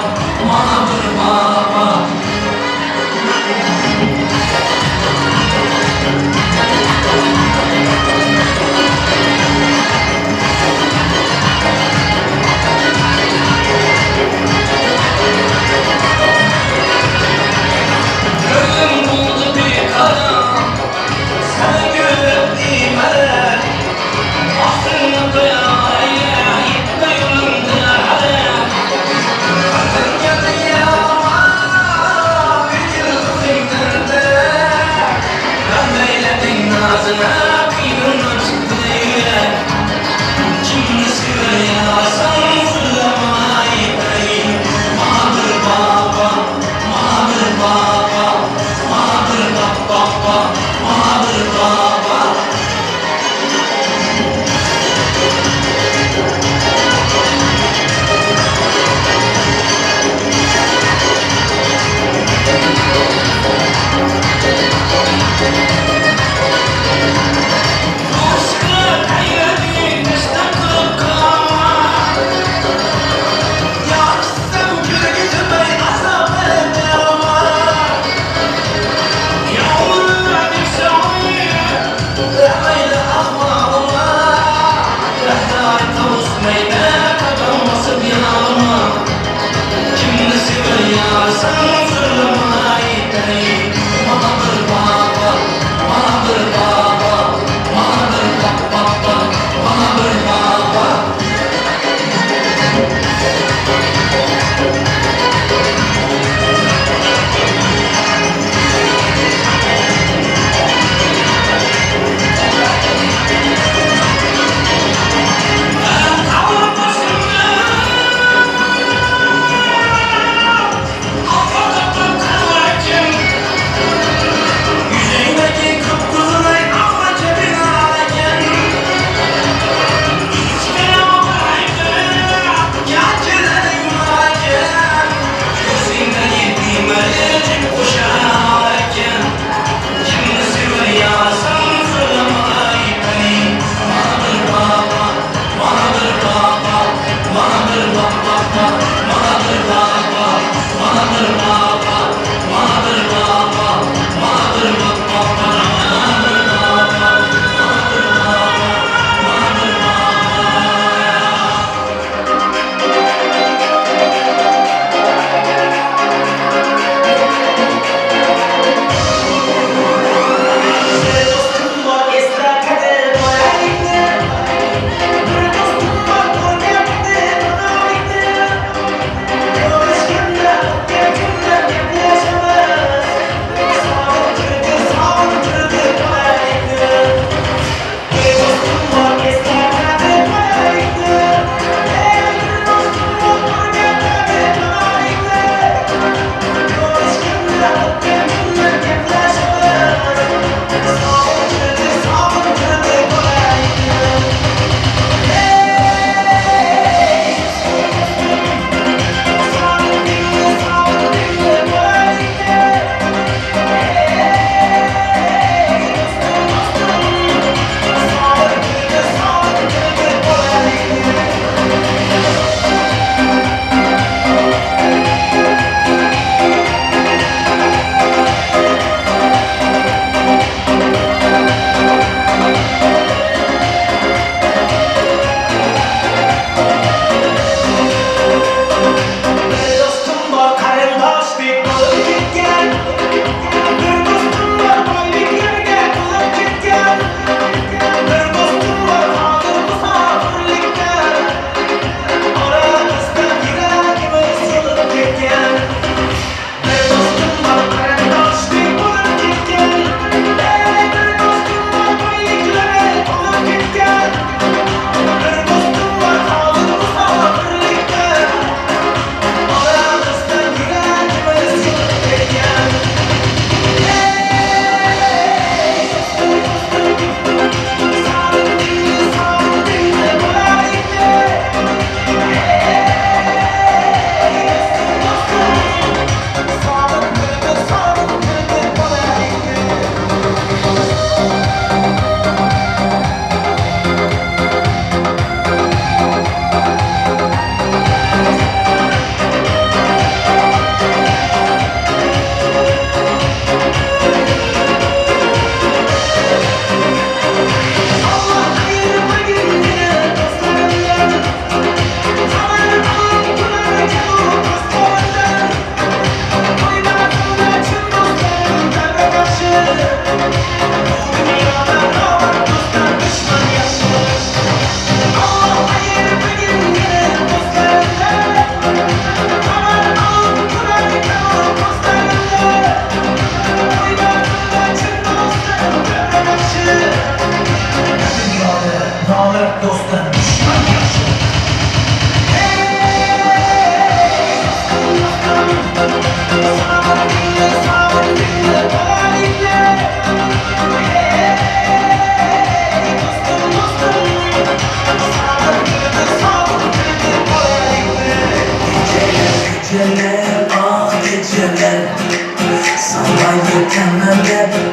mağdur baba.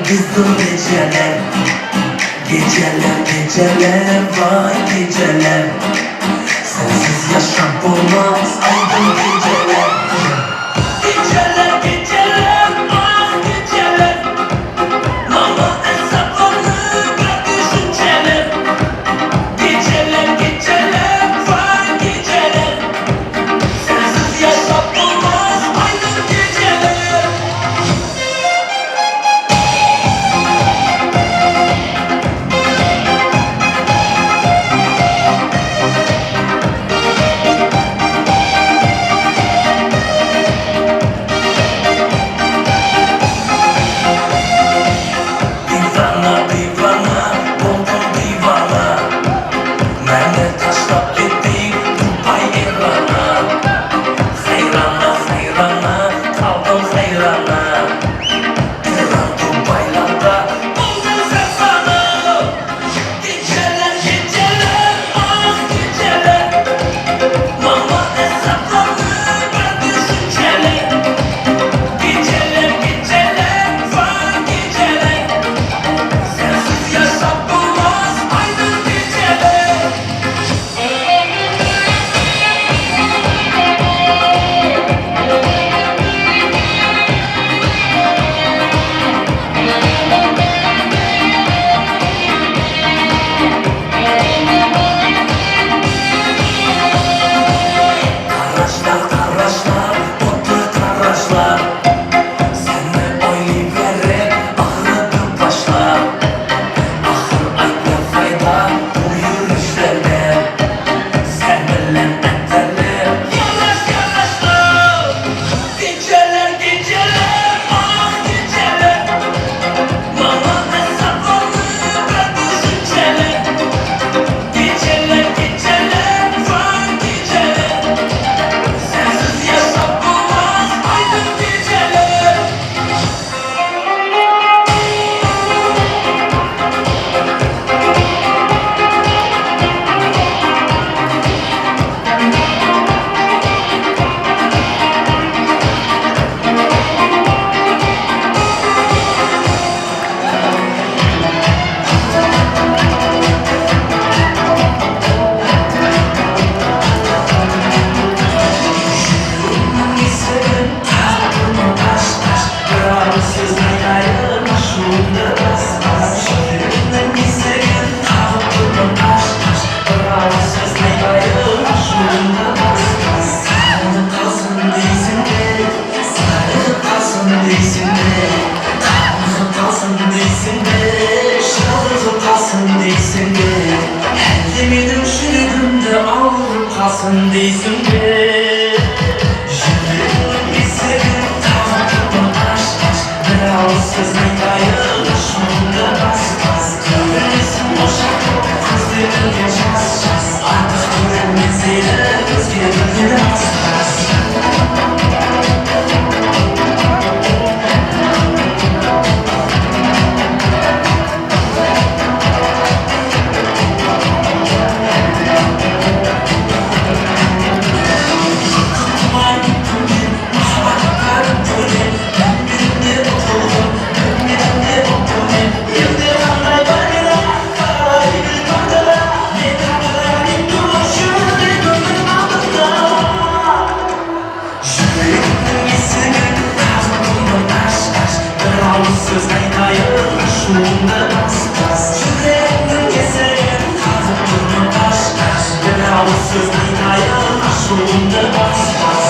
Qizil geceler, geceler, geceler, vay geceler. Sensiz yaşam olmaz aydın geceler. Geceler, geceler, ah geceler. Mama hesaplarını bırak düşünceler. Geceler, geceler, vay geceler. Sensiz yaşam olmaz aydın geceler. Divana, divana, buldum divana. Meni tashlab ketding Dubay Erona. Hayrona, hayrona, qaldim hayrona. Eron Dubaylarda buldum sana. Geceler, geceler, ah geceler. Mama hesaplarını bırak düşünceler. Geceler, geceler, vay geceler. Sensiz yaşam olmaz aydın geceler. Qarashlar, qarashlar, o'tli qarashlar. Seni o'ylayverib og'ridi boshlar. Axir ayt, ne foyda bu yurishlardan? Sen bilan atalib yarash, yarashlar. Geceler, geceler, ah geceler. Mama hesaplarını bırak düşünceler. Geceler, geceler, vay geceler. Sensiz yaşam olmaz aydın geceler. Есігін тағып аш, аш, бір ауыз сөз айтайын, ашуымды бас, бас. Жүрегімнің есігін қағып тұрмын аш, аш, бір ауыз сөз айтайын, ашуымды бас, бас. Сағынып қалсын дейсің бе, сағынып қалсын дейсің бе, қамығып қалсын дейсің бе, жалығып қалсын дейсің бе, әлде менің жүрегімді ауырып қалсын дейсің бе? Жүрегімнің есігін қағып тұрмын аш, аш, бір ауыз сөз айтайын, ашуымды бас, бас. Білесің, ошақ көздеріңде жас, жас. Артық көремін сені өзге бірден рас, рас. Жүрегімнің есігін қағып тұрмын аш, аш, бір ауыз сөз айтайын, ашуымды бас, бас. Жүрегімнің есігін қағып тұрмын аш, аш, бір ауыз сөз айтайын, ашуымды бас, бас.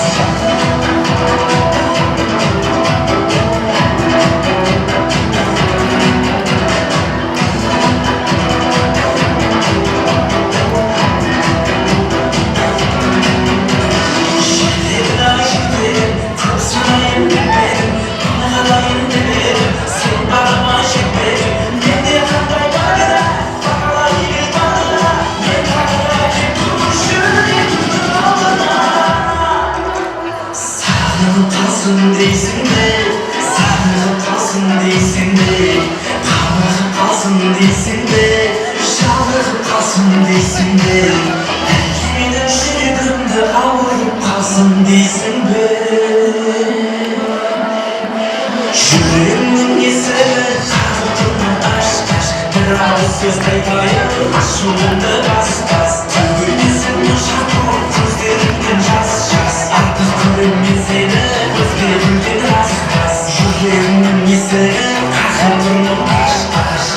Жеткен тапсырайын білмедім, қалайын демедім, сен бағыма жетпедің. Менде қандай бағда, бағалай бағда, мен тағдырға кеп тұрмын жүрегімнің алдына. Сағынып қалсын дейсің бе, сағынып қалсын дейсің бе, қамығып қалсын дейсің бе, жалығып қалсын дейсің бе, әлде менің жүрегімді ауырып қалсын дейсің бе? Жүрегімнің есігін Bir ауыз сөз айтайын, ашуыңды бас, бас. Төгілмесін мұнша көздеріңнен жас, жас. Артық көремін сені, өзге гүлден рас, рас. Жүрегімнің есігін қағып тұрмын аш, аш.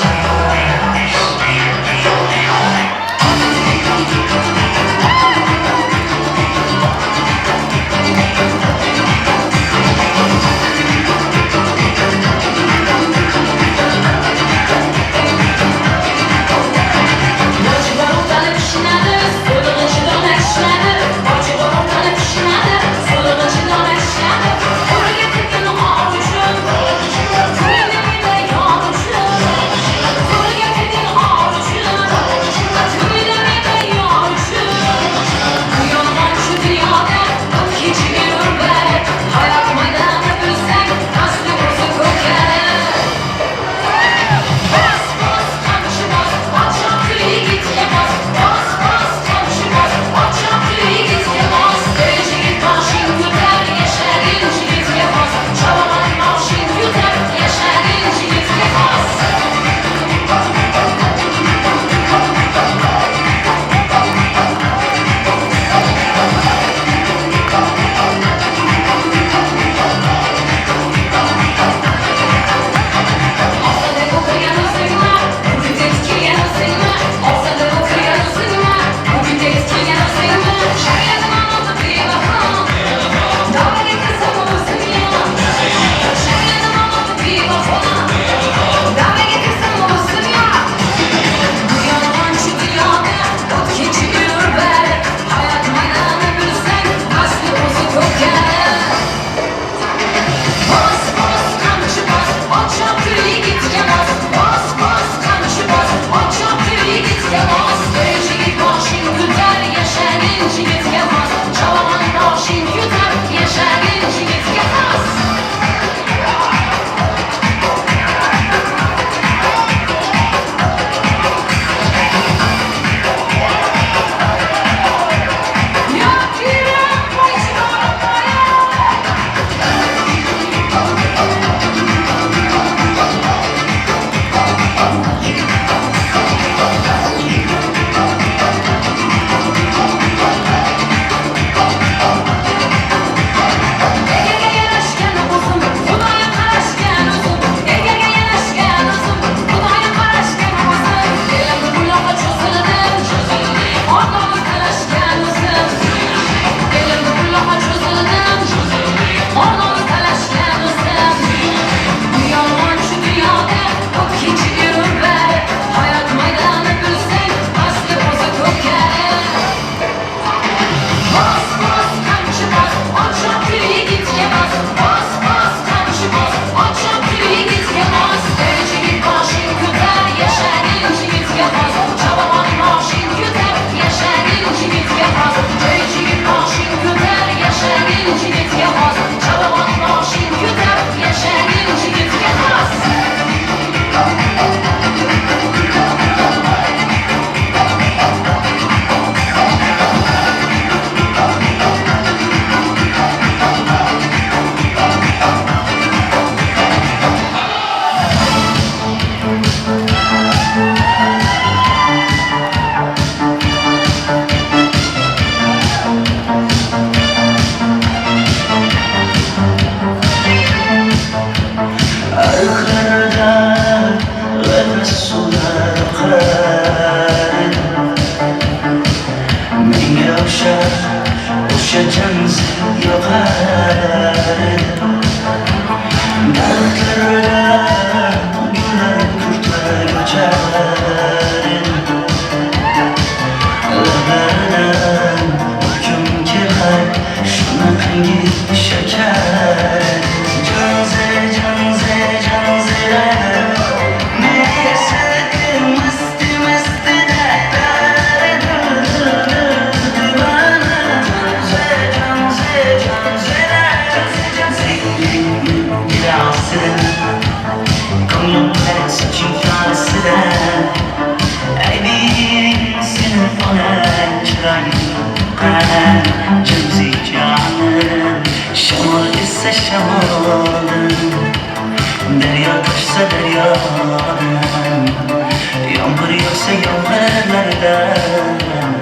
Şamol'dan, derya taşsa deryadan. Yog'sa yomg'irlardan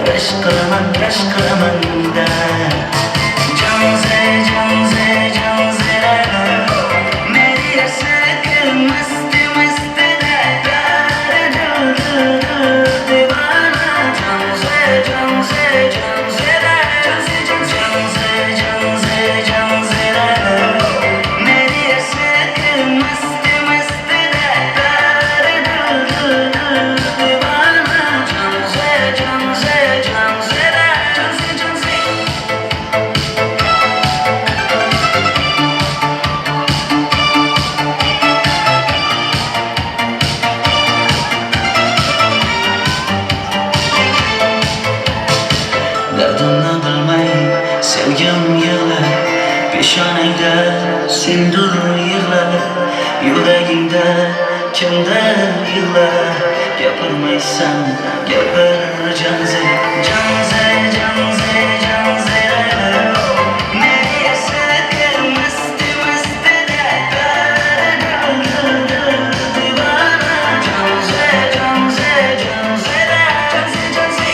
rashk qilaman, rashk qilaman-da. Janze, janze, janze, meri ashq mast mast rehta dil dil divana. Janze, janze, janze, janze, janze, janze, janze, meri ashq mast mast rehta dil dil divana. Janze, janze, janze, janze, janze. Dardimni bilmay sevgim yig'lar, peshonangda sendur yig'lar, yuragingda kimdir yig'lar. Gapirmaysan, gapir janze, janze, janze, janze. Meri ashq mast mast rehta dil dil divana. Janze, janze, janze, janze, janze.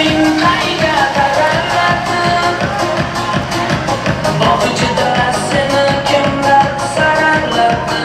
Ko'zing qayga tarallatib, bog' ichida seni kimlar sarallatdi?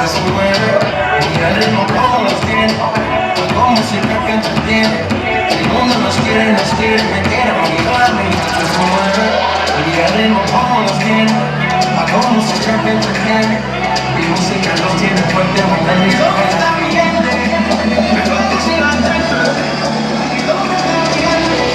Se mueve. Mira el ritmo como los tiene, como se que entretiene. El mundo nos quiere, me quiere motivar, mi se mueve. Mira el ritmo como los tiene, a cómo se que entretiene. Mi música los tiene fuerte, bailando y ¿dónde está mi gente? ¿Me puedo decir la gente? ¿Dónde está mi gente?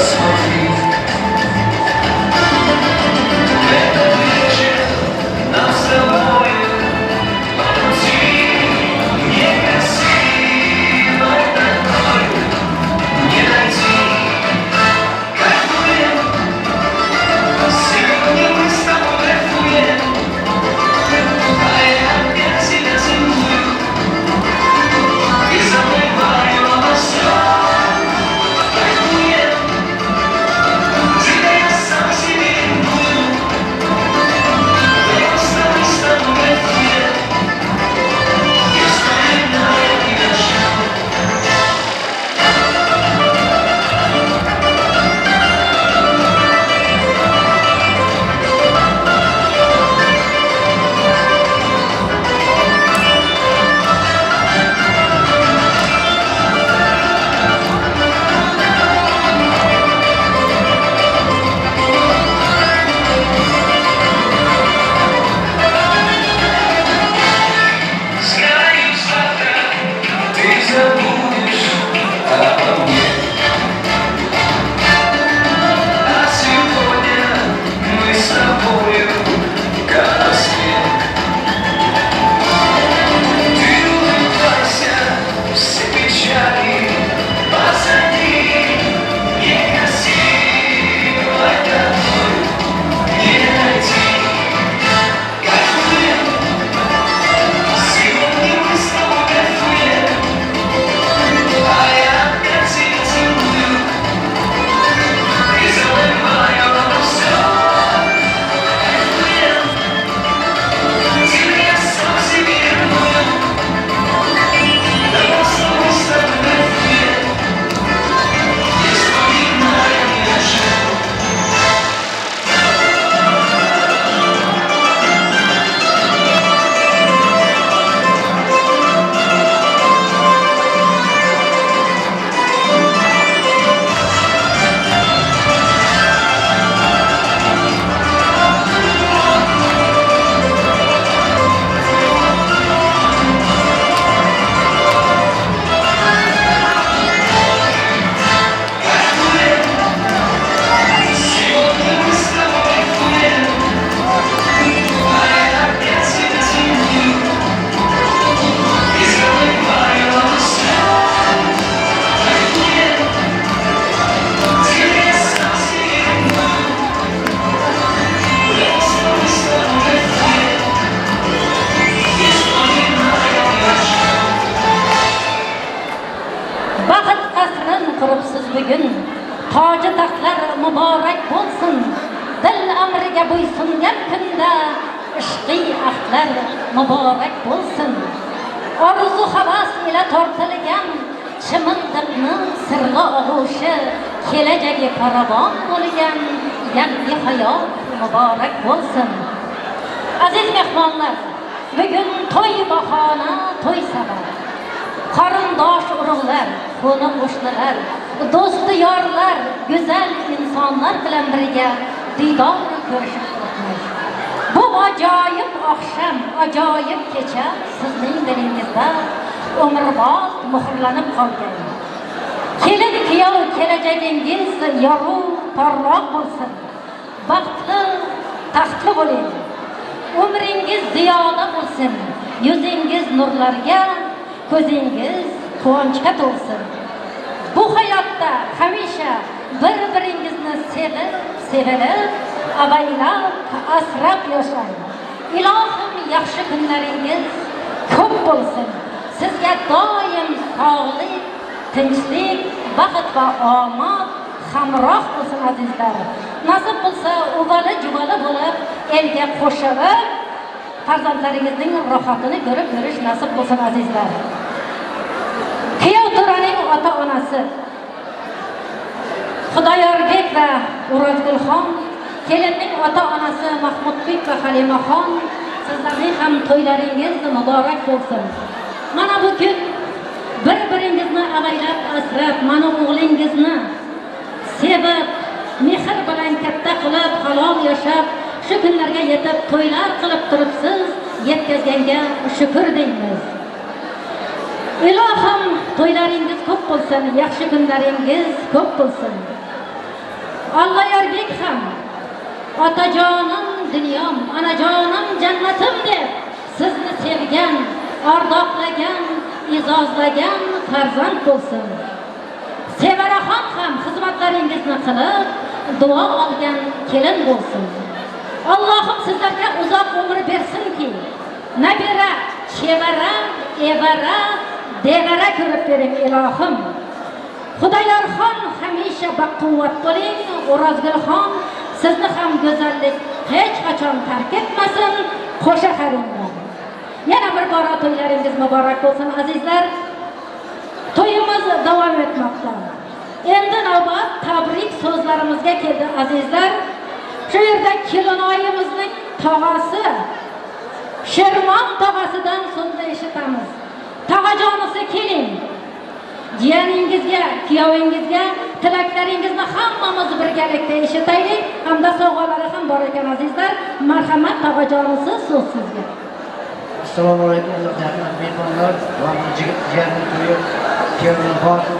Посмотри. Этот вечер нам с тобою по пути некрасивой такой не найти. Кайфуем, сегодня мы с тобой кайфуем, а я опять тебя целую и забываю обо всем. Кайфуем, тебя я сам себе ревную, просто мы с тобой кайфуем и вспоминаем ни о чем. Знаю, завтра ты забудешь обо мне, а сегодня мы с тобою как во сне. Ты улыбайся, все печали позади, некрасивой такой не найти. Кайфуем, сегодня мы с тобой кайфуем, а я опять тебя целую и забываю обо всем. Кайфуем, тебя я сам себе ревную, да просто мы с тобой кайфуем и вспоминаем ни о чем. Кайфуем, сегодня мы с тобой кайфуем, а я опять тебя целую и забываю обо всем. Кайфуем, тебя я сам себе ревную, просто мы с тобой кайфуем и вспоминаем ни о чем. Baxt qasrin quribsiz bugun, toji taxtlar muborak bo'lsin. Dil amriga bo'ysungan kunda ishqiy ahdlar muborak bo'lsin. Orzu havas ila tortilgan chimindiqning sirli og'ushi, kelajagi farovon bo'lgan yangi hayot muborak bo'lsin. Aziz mehmonlar, bugun to'y bahona, to'y sabab. Qarindosh urug'lar, qo'ni qo'shnilar, do'sti yorlar, go'zal insonlar bilan birga diydor ko'rishib turibmiz. Bu ajoyib oqshom, ajoyib kecha sizning dilingizda umrbod muhrlanib qolgan. Kelin kuyov kelajagingiz yorug' porloq bo'lsin. Baxtli, taxtli bo'ling. Umringiz ziyoda bo'lsin. Yuzingiz nurlarga, ko'zingiz quvonchga to'lsin. Bu hayotda hamisha bir-biringizni sevib, sevilib, avaylab, asrab yashang. Ilohim yaxshi kunlaringiz ko'p bo'lsin. Sizga doim sog'lik, tinchlik, baxt va omad hamroh bo'lsin azizlar. Nasib bo'lsa uvali juvali bo'lib, elga qo'shilib, farzandlaringizning rohatini ko'rib yurish nasib bo'lsin azizlar. Kuyov to'raning ota-onasi Xudoyorbek va O'rozgulxon, kelinning ota-onasi Mahmudbek va Halimaxon, sizlarning ham to'ylaringiz muborak bo'lsin. Mana bu kun bir-biringizni avaylab, asrab, mana o'g'lingizni sevib, mehr bilan katta qilib, halol yashab, shu kunlarga yetib to'ylar qilib turibsiz, yetkazganga shukr deymiz. Ilohim to'ylaringiz ko'p bo'lsin, yaxshi kunlaringiz ko'p bo'lsin. Allayorbek ham otajonim dunyom, onajonim jannatim deb sizni sevgan, ardoqlagan, e'zozlagan farzand bo'lsin. Sevaraxon ham xizmatlaringizni qilib, duo olgan kelin bo'lsin. Allohim sizlarga uzoq umr bersinki, nabira, chevara, evara, devara ko'rib bering ilohim. Xudoyorxon hamisha baquvvat bo'ling, O'rozgulxon sizni ham go'zallik hech qachon tark etmasin, qo'sha qaringlar. Yana bir bora to'ylaringiz muborak bo'lsin azizlar. To'yimiz davom etmoqda. Endi navbat tabrik so'zlarimizga keldi azizlar. Shu yerda kelinoyimizning tog'asi Shermon tog'asidan so'zni eshitamiz. Tog'ajonisi keling. Jiyaningizga, kuyovingizga tilaklaringizni hammamiz birgalikda eshitaylik hamda sovg'alari ham bor ekan azizlar. Marhamat tog'ajonisi, so'z sizga. Assalomu alaykum hurmatli mehmonlar va jiyanning to'yi kelin xotin.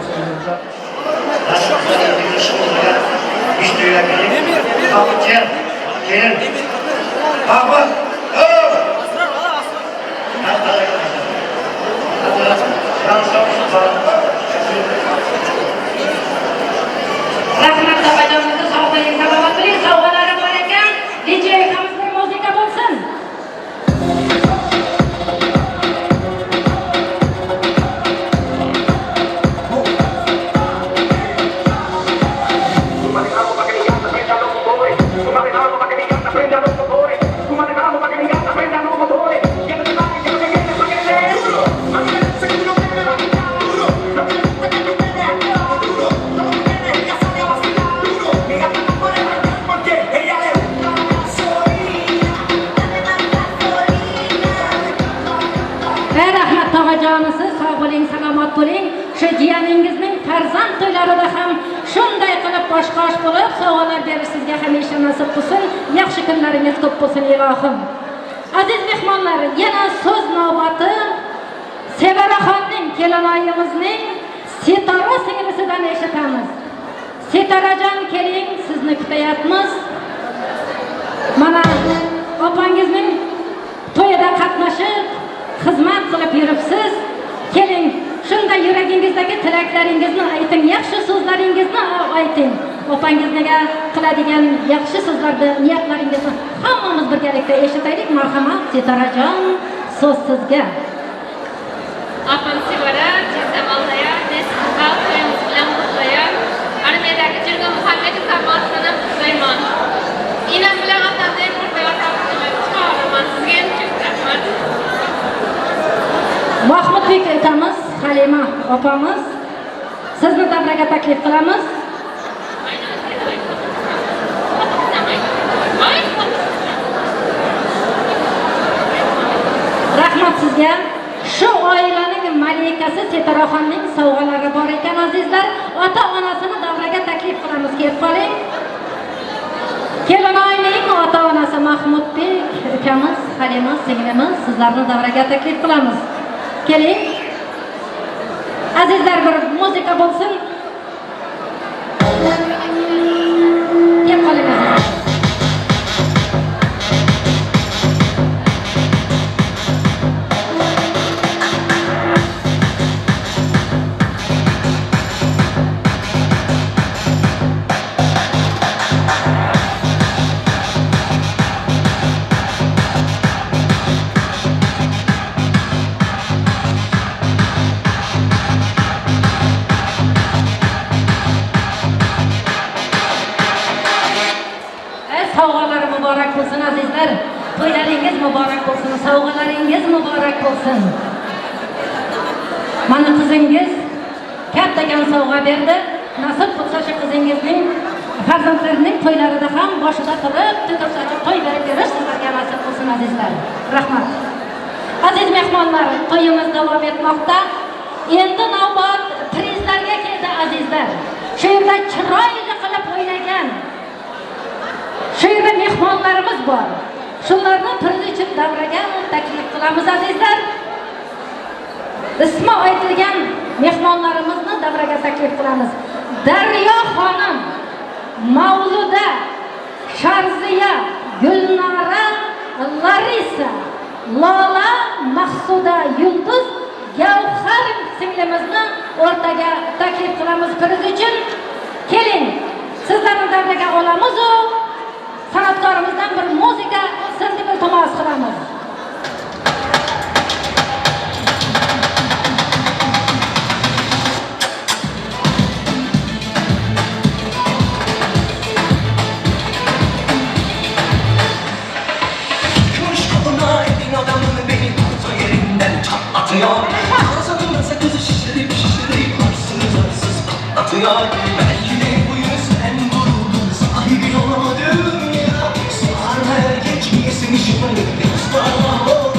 Rahmat tog'ajonimizni, sog' bo'ling, salomat bo'ling. Sovg'alari bor ekan. DJ hamizning muzika bo'lsin. Rahmat tog'ajonisi, sog' bo'ling, salomat bo'ling. Shu jiyaningizning farzand to'ylarida ham shunday qilib boshqosh bo'lib sovg'alar berish sizga hamisha nasib qilsin. Yaxshi kunlaringiz ko'p bo'lsin ilohim. Aziz mehmonlar, yana so'z navbati Sevaraxonning, kelinoyimizning Sitora singlisidan eshitamiz. Sitorajon keling, sizni kutayapmiz. Mana opangizning to'yida qatnashib xizmat qilib yuribsiz. Keling, shunda yuragingizdagi tilaklaringizni ayting, yaxshi so'zlaringizni ayting. Opangizga qiladigan yaxshi so'zlarni, niyatlaringizni hammamiz birgalikda eshitaylik. Marhamat Sitorajon, so'z sizga. Opam Sevara, jizam Allayor, xalq to'yimiz bilan qutlayman. Armiyadagi Jurgun Muhammedov jamoasini ham qutlayman. Inam bilan otamni ham qutlayman. Sizga ham ko'p rahmat. Mahmudbek ukamiz, Halima opamiz, sizni davraga taklif qilamiz. Rahmat sizga. Shu oilaning malikasi Sitoraxonning sovg'alari bor ekan azizlar. Ota-onasini davraga taklif qilamiz. Kelib qoling. Kelinoyning ota-onasi Mahmudbek ukamiz, Halima singlimiz, sizlarni davraga taklif qilamiz. Keling. Azizlar, bir muzika bo'lsin. Kelib qoling azizlar. Sovg'alari muborak bo'lsin azizlar. To'ylaringiz muborak bo'lsin, sovg'alaringiz muborak bo'lsin. Mana qizingiz kattakon sovg'a berdi. Nasib qilsa shu qizingizning farzandlarining to'ylarida ham boshida turib, to'kib sochib to'y berib yurish sizlarga nasib qilsin azizlar. Rahmat. Aziz mehmonlar, to'yimiz davom etmoqda. Endi navbat prizlarga keldi azizlar. Shu yerda chiroyli qilib o'ynagan shu yerda mehmonlarimiz bor. Shularni priz uchun davraga taklif qilamiz azizlar. Ismi aytilgan mehmonlarimizni davraga taklif qilamiz. Daryo xonim, Mavluda, Sharziya, Gulnora, Larisa, Lola, Maqsuda, Yulduz, Gavhar singlimizni o'rtaga taklif qilamiz priz uchun. Keling, sizlarni davraga olamiz u san'atkorimizdan bir muzika bo'lsin deb iltimos qilamiz. Sakızı şişirip şişirip arsız arsız patlatıyor. Belki de bu yüzden vuruldum, sahibi olamadım ya. Sarma erkek giyesin şımarık biraz daha oldu.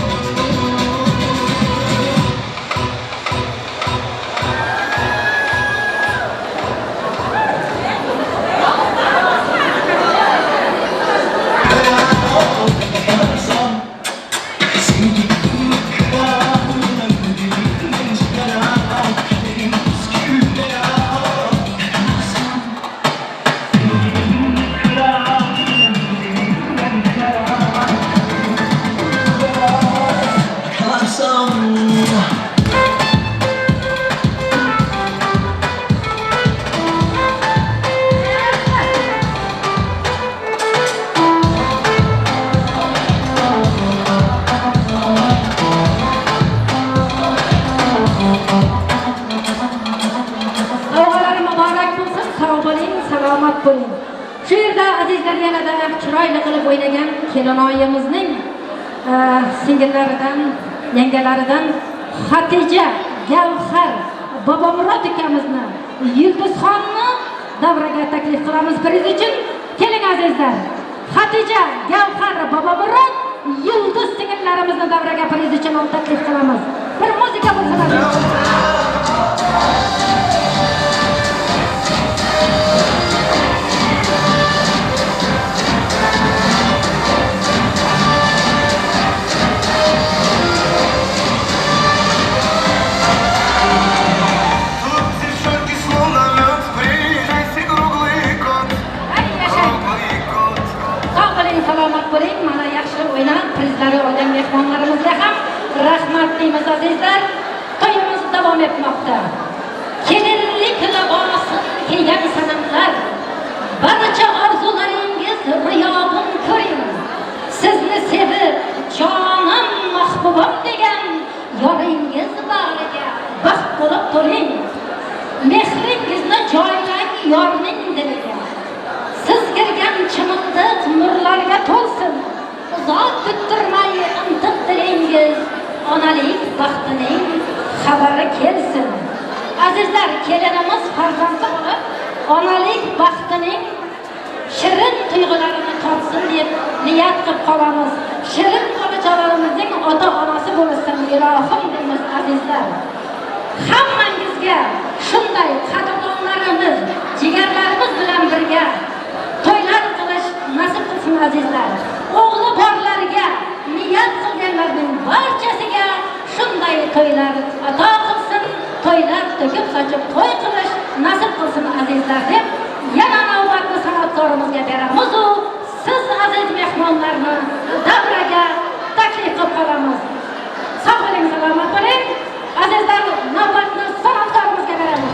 Shu yerda azizlar yanada chiroyli qilib o'ynagan kelinoyimizning singillaridan, yangalaridan Xatija, Gavhar, Bobomurod ukamizni, Yulduzxonni davraga taklif qilamiz priz uchun. Keling azizlar. Xatija, Gavhar, Bobomurod, Yulduz singillarimizni davraga priz uchun taklif qilamiz. Bir muzika bo'lsin azizlar. Salomat bo'ling, mana yaxshi o'ynab prizlari olgan mehmonlarimizga ham rahmat deymiz azizlar. To'yimiz davom etmoqda. Kelinlik libosini kiygan sanamlar, barcha orzularingiz riyobin ko'ring. Sizni sevib, jonim mahbubam degan yoringiz bag'riga baxt bo'lib to'ling. Mehringizni joylang yorning diliga. Siz kirgan chimildiq nurlarga to'lsin. Uzoq kuttirmay intiq dilingiz, onalik baxtining xabari kelsin. Azizlar, kelinimiz farzandli bo'lib, onalik baxtining shirin tuyg'ularini totsin deb niyat qilib qolamiz. Shirin bolachalarimizning ota-onasi bo'lsin, ilohim deymiz azizlar. Hammangizga shunday qadrdonlarimiz, jigarlarimiz bilan birga to'ylar qilish nasib qilsin azizlar. O'g'li borlarga, niyat qilganlarning barchasiga shunday to'ylar ato qilsin, to'ylar to'kib sochib to'y qilish nasib qilsin azizlar deb yana navbatni san'atkorimizga beramiz u siz aziz mehmonlarni davraga taklif qilib qolamiz. Sog' bo'ling, salomat bo'ling. Azizlar, navbatni san'atkorimizga beramiz.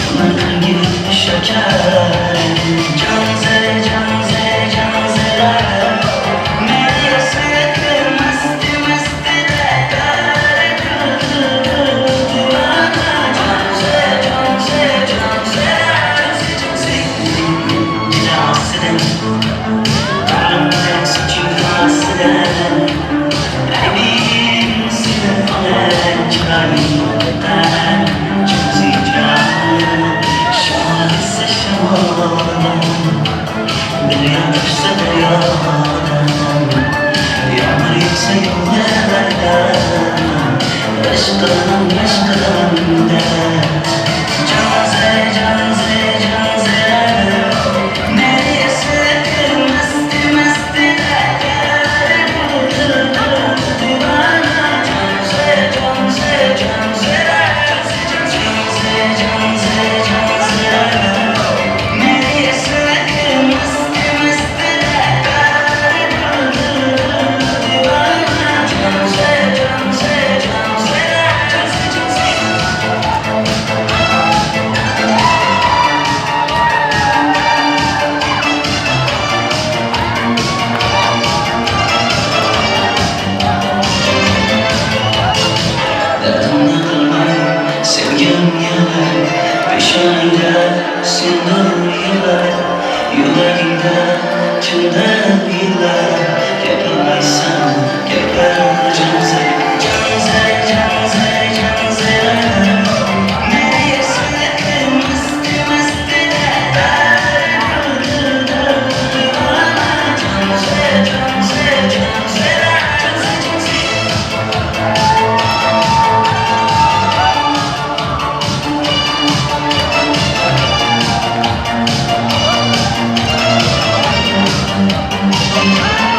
Kim Thank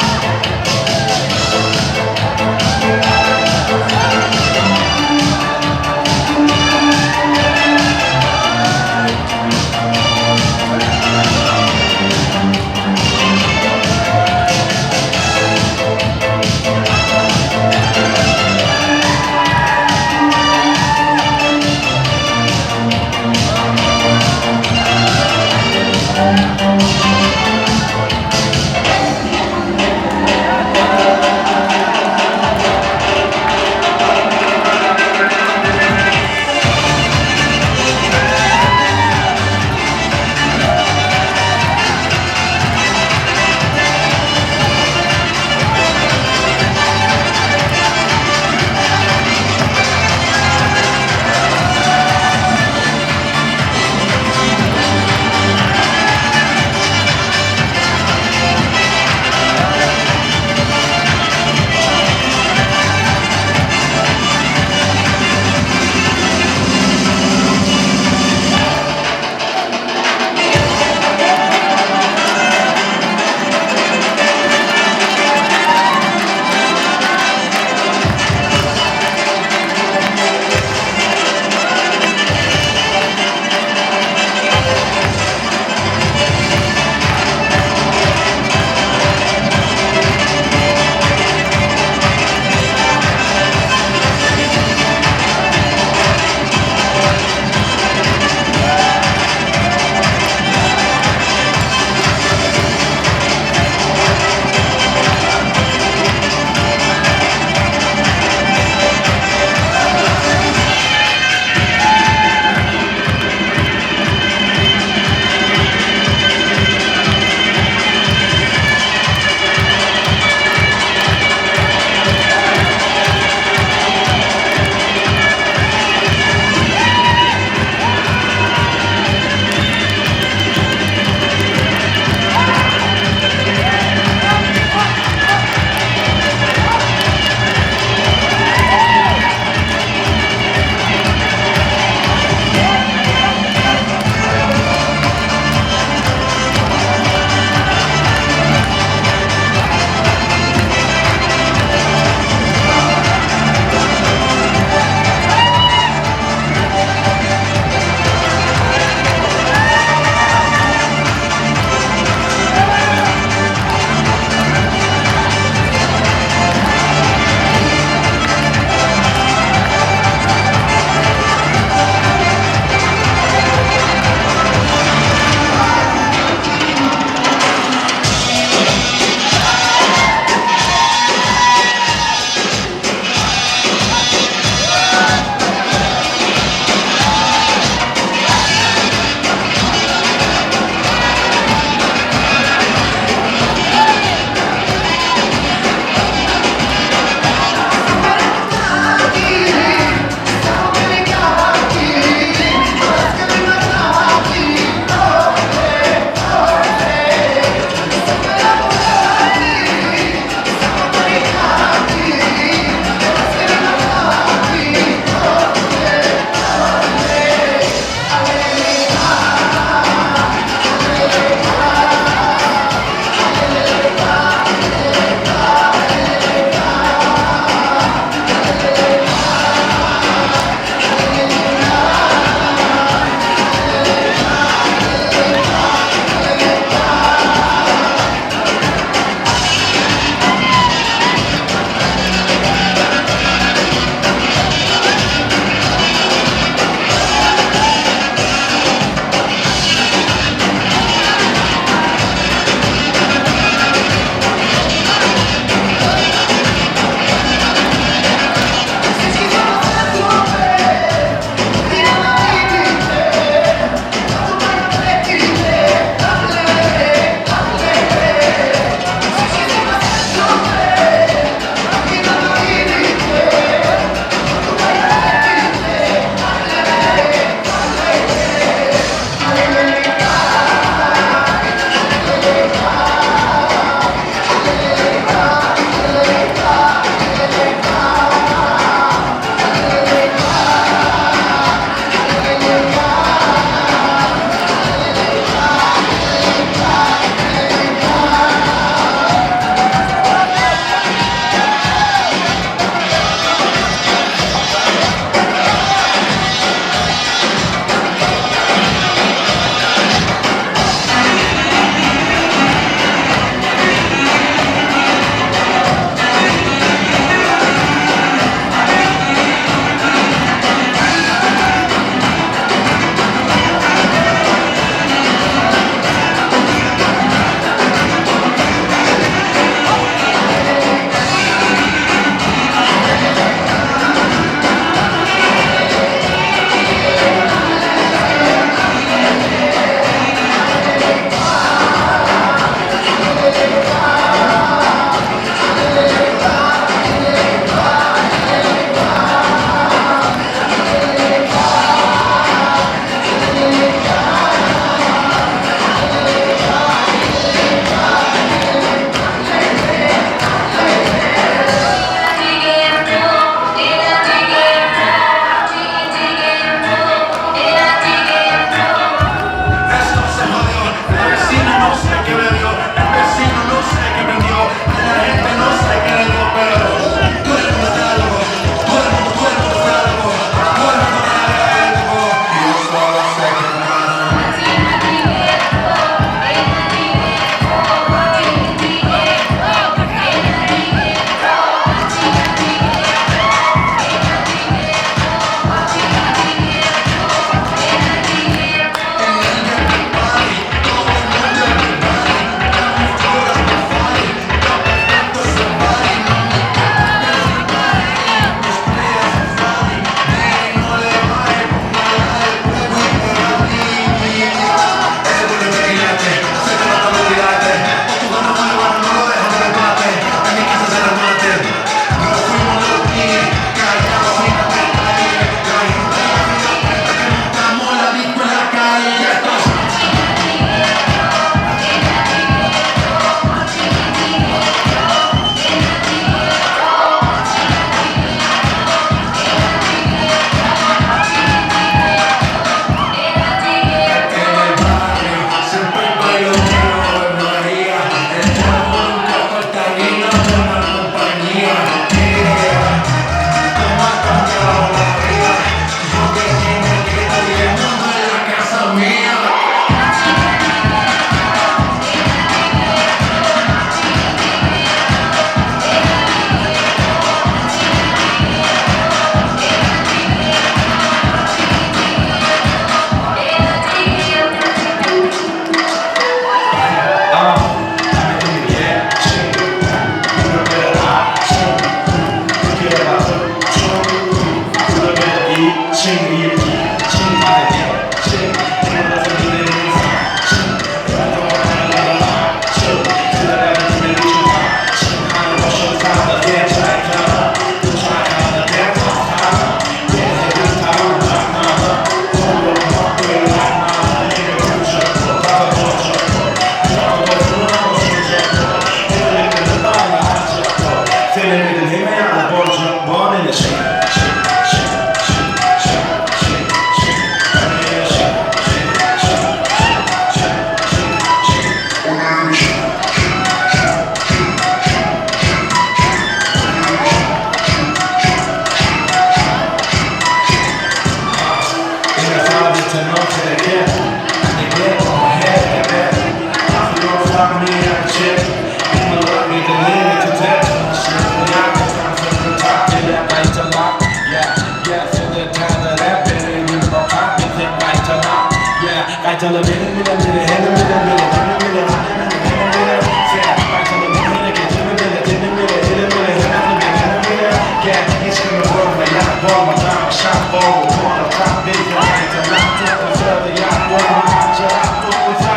Qaytala menim bilan biri, henim bilan biri, dinim bilan, menim bilan. Sen qaytala hereketimi bile, dilim bile, dilim bile, himmetli benim bile. Gel hiç kimi görme, yak olma, tamaşa bol, bana tak bir qaytala, tutma, yak olma, acıra, tutma,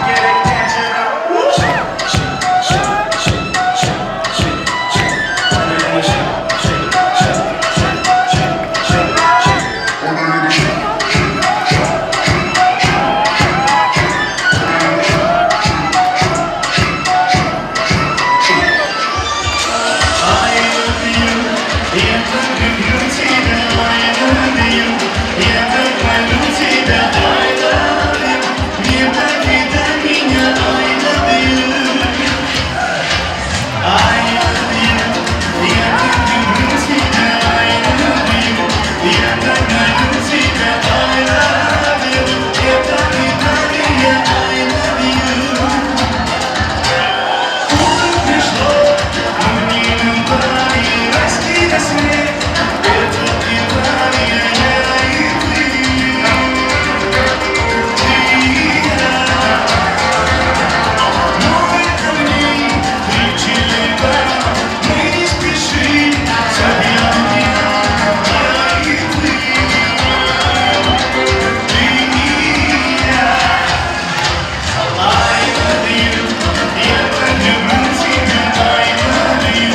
gerek necere. Shake, shake, shake, shake, shake, shake, shake. Shake, shake, shake, shake, shake, shake, shake. I love you, я так люблю тебя, I love you, я так люблю тебя, I love you, не покидай меня, I love you. I love you, я так люблю тебя, I love you, я так люблю тебя, I love you, не покидай меня, I love you. Утро пришло, мы не любали, расти до свет, это желание я и ты. Ты и я. Море камней, три мы не спешим, я и ты. Ты и я. I love you, я так люблю тебя, I love you,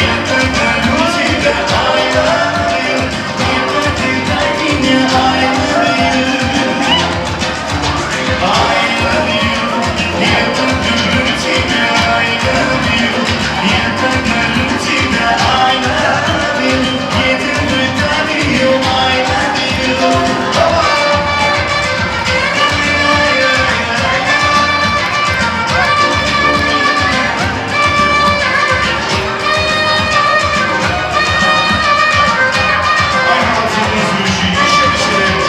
я так люблю тебя, I love you, не покидай меня, I love you. I love you, я так люблю тебя, I love you, я так люблю тебя, I love you, не покидай меня, I love you. Еще веселее.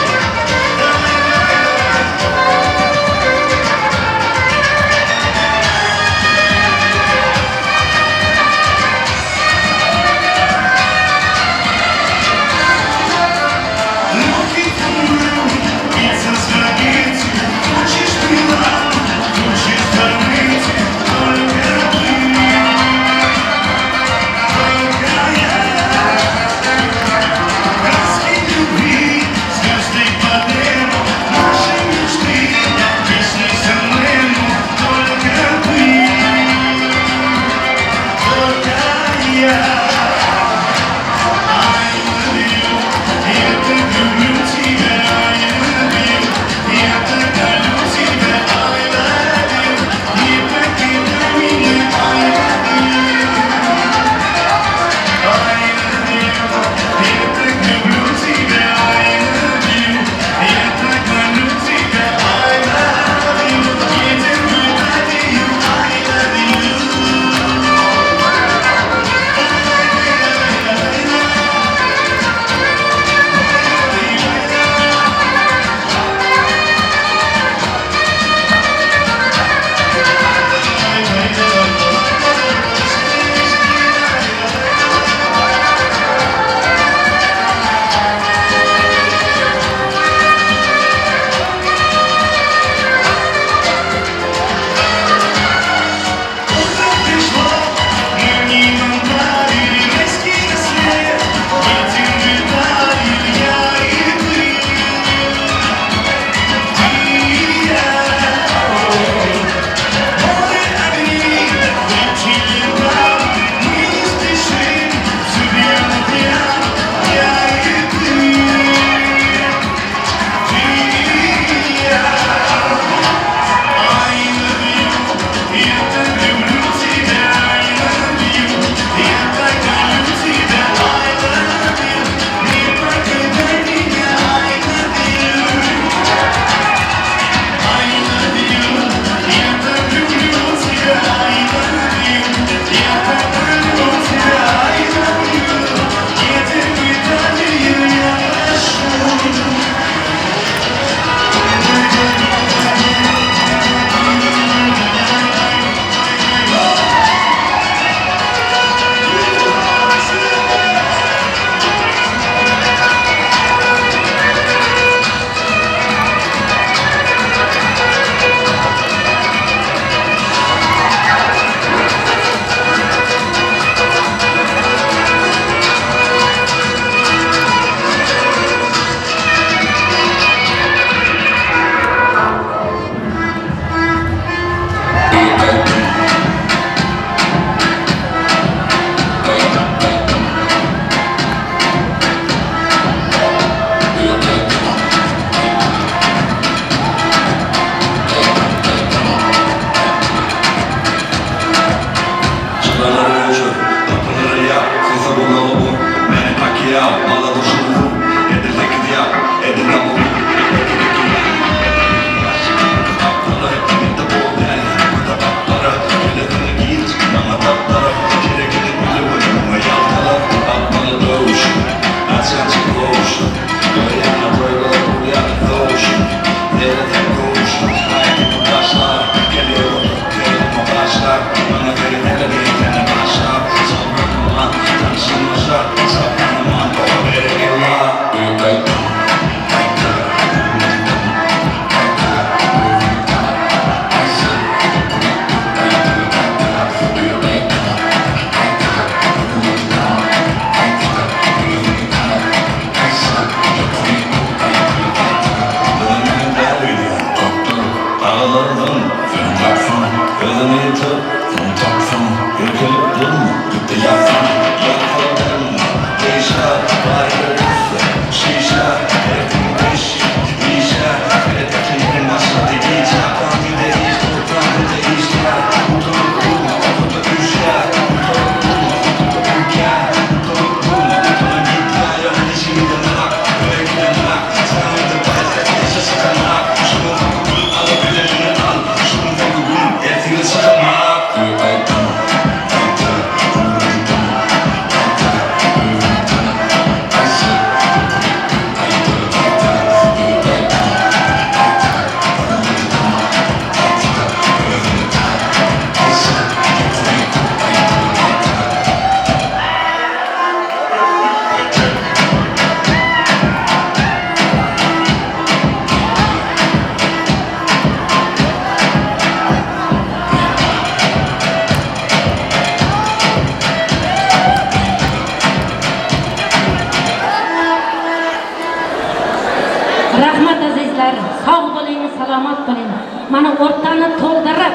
Rahmat azizlar, sog' bo'ling, salomat bo'ling. Mana o'rtani to'ldirib,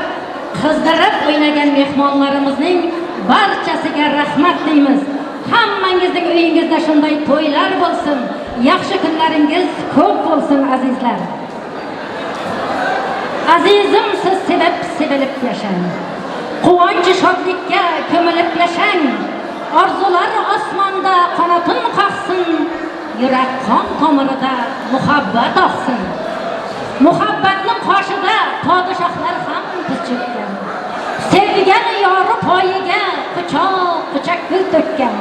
qizdirib o'ynagan mehmonlarimizning barchasiga rahmat deymiz. Hammangizning uyingizda shunday to'ylar bo'lsin, yaxshi kunlaringiz ko'p bo'lsin azizlar. Azizim, siz sevib sevilib yashang. Quvonch shodlikka ko'milib yashang. Orzular osmonda qanotin qoqsin. Yurak qon tomirida muhabbat oqsin. Muhabbatning qoshida podshohlar ham tiz cho'kkan. Sevgan yori poyiga quchoq quchoq gul to'kkan.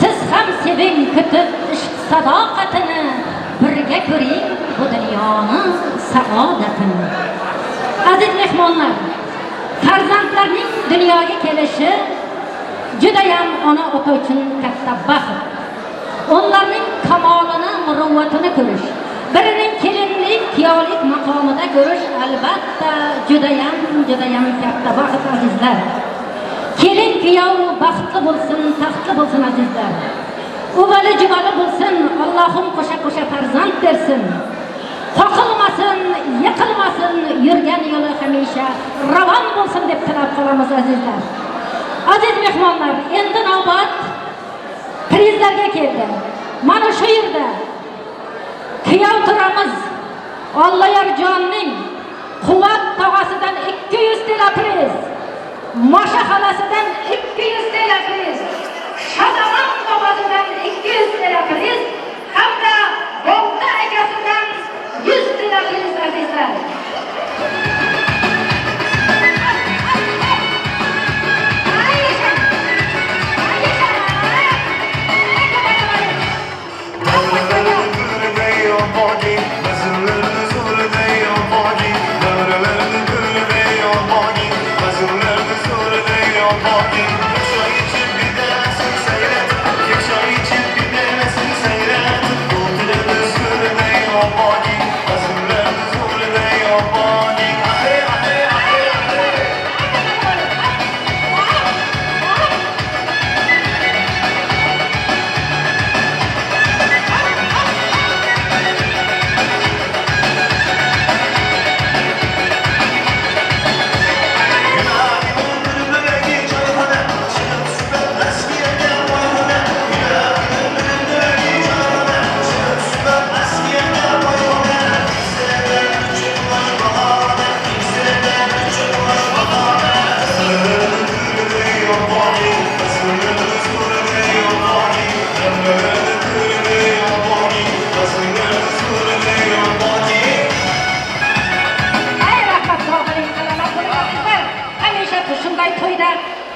Siz ham seving kutib ishq sadoqatini, birga ko'ring bu dunyoni saodatini. Aziz mehmonlar, farzandlarning dunyoga kelishi judayam ona ota uchun katta baxt. Onlarning kamolini, muruvvatini ko'rish, birining kelinlik, kuyovlik maqomida ko'rish albatta judayam katta baxt azizlar. Kelin kuyov baxtli bo'lsin, taxtli bo'lsin azizlar. Uvali juvali bo'lsin, Allohim qo'sha-qo'sha farzand bersin. Qoqilmasin, yiqilmasin, yurgan yo'li hamisha ravon bo'lsin deb tilab qolamiz azizlar. Aziz mehmonlar, endi navbat prizlarga keldi. Mana shu yerda kuyov turamiz Olloyorjonning Quvvat tog'asidan 200 tl priz, Mosha xolasidan 200 tl priz, Shadaman bobosidan 200 tl priz hamda Bolta akasidan 100 tl priz azizlar.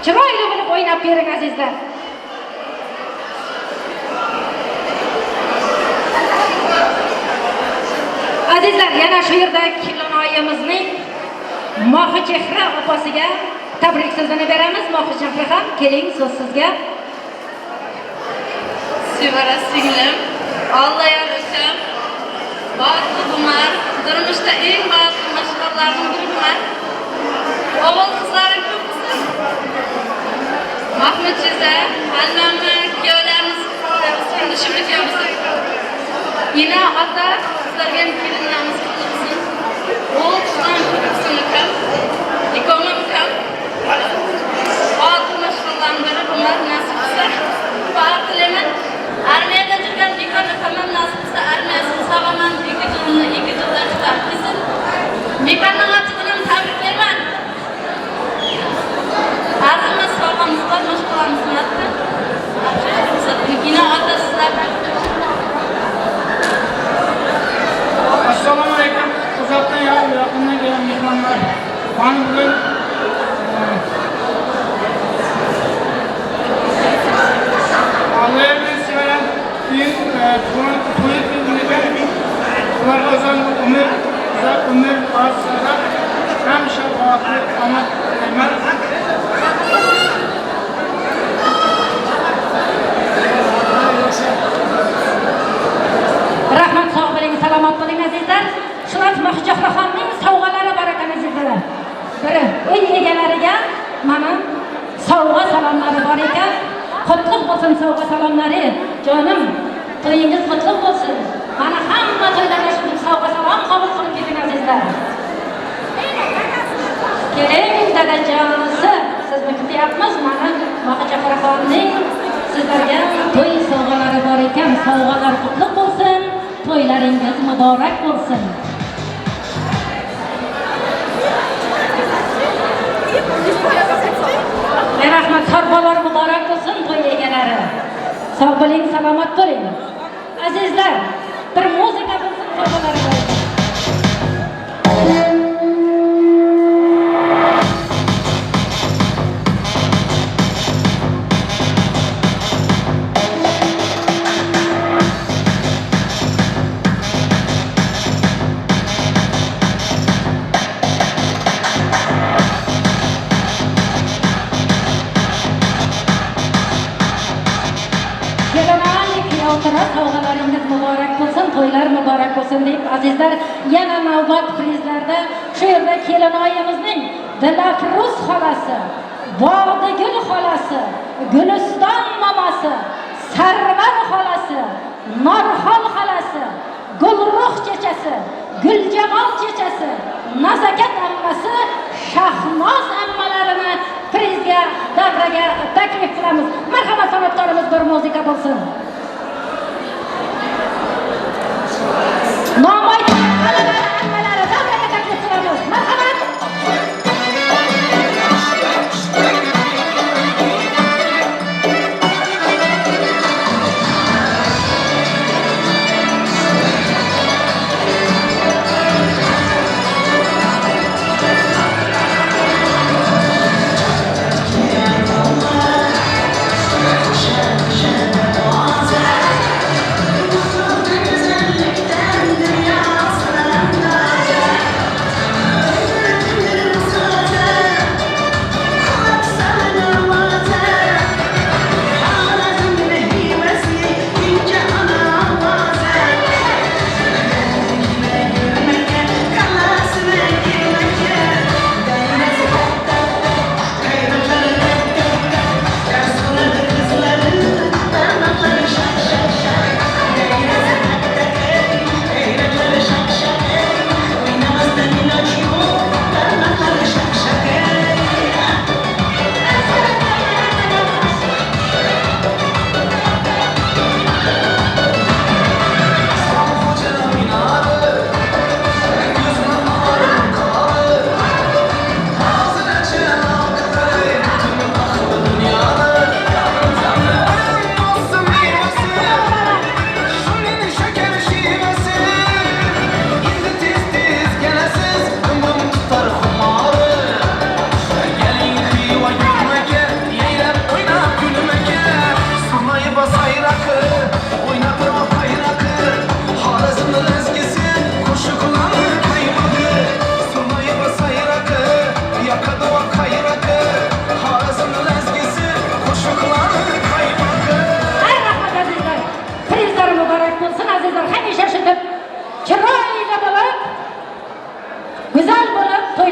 Chiroyli bo'lib o'ynab bering azizlar. Azizlar, yana shu yerda Kelinoyi kelinoyimizning Mohichehra opasiga tabrik so'zini beramiz. Mohichehra ham keling, so'z sizga. Sevara singlim, Allahyar ukam, baxtli bunlar. Durmuşda eng baxtli mashg'ulotlarning biri bunlar. O'g'il qizlarim ko'p bo'lsin. Mahmud jiza, almamni, kuyovlarimiz, singlim kuyovimiz. Ina ota, sizlarga ham kelinlarimiz qutlu bo'lsin. O'g'il qizlarim ko'p bo'lsin ukam. Ikomim ukam. Baxtli mashg'ulotlarning biri bunlar nasib qilsa. Baxt tilayman. Armiyada жүрген Бекон ukam nasib qilsa armiyasini sog'aman, 2 yilni 2 yilda chiqarib kelsin. Bekonning otidan tabriklayman. Azimiz sog'amiz bor, mashg'ulamiz natdi. Ina ota sizlardan. Assalomu alaykum. Uzaktan yakından gelen mehmonlar. Ben bugün Allah'a severen düğün toyu ular ozan ömür, uzak ömür arzulara hemşe baxtli omad tilayman. Rahmat, sog' bo'ling, salomat bo'ling azizlar. Shular Mohichehraxonning sovg'alari bor ekan azizlar. Biri uy egalariga mana sovg'a salomlari bor ekan. Qutlug' bo'lsin sovg'a salomlari. Jonim, to'yingiz qutlug' bo'lsin. Mana hamma to'ylarda shunday sovg'a salom qabul qilib keting azizlar. Keling dadajonisi, sizni kutyapmiz. Mana Mohichehraxonning sizlarga to'y sovg'alari bor ekan. Sovg'alar qutlug' bo'lsin, to'ylaringiz muborak bo'lsin. Rahmat, sovg'alar muborak bo'lsin to'y egalari. Sog' bo'ling, salomat bo'ling. Azizlar, bir muzika bo'lsin sovg'alar. Sovg'alaringiz muborak bo'lsin, to'ylar muborak bo'lsin deb azizlar, yana navbat prizlarda shu yerda kelinoyimizning Dilafruz xolasi, Bog'digul xolasi, Guliston mamasi, Sarvar xolasi, Norxon xolasi, Gulruh chechasi, Guljamol chechasi, Nazokat ammasi, Shahnoz ammalarini prizga, davraga taklif qilamiz. Marhamat san'atkorimiz, bir muzika bo'lsin. Nomoy xalalari, ammalari davraga taklif qilamiz. Marhamat. Güzellikten dünya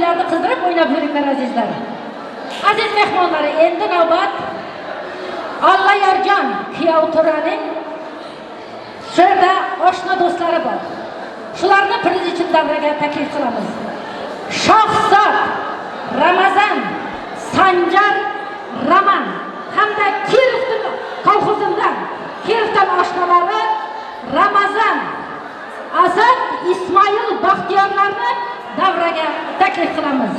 to'ylarni qizdirib o'ynab yuringlar azizlar. Aziz mehmonlar, endi navbat Allayorjon kuyov to'raning shu yerda oshna do'stlari bor. Shularni prezidium davraga taklif qilamiz. Shohzod, Ramazan, Sanjar, Raman hamda Kirov kolxozidan Kirovdan oshnalari Ramazan, Asad, Ismoil Baxtiyorlarni davraga taklif qilamiz.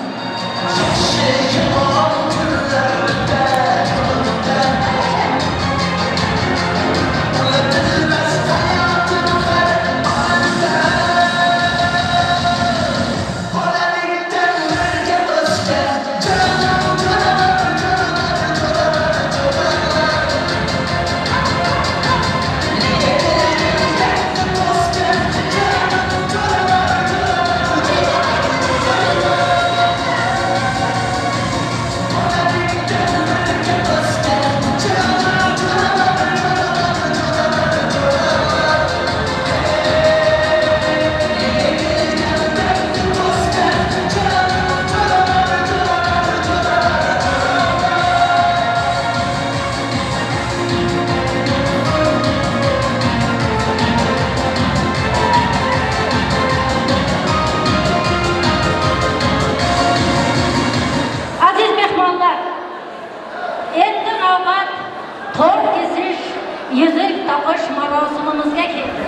Aziz mehmonlar, endi navbat to'rt kesish, yuzuk taqish marosimimizga keldi.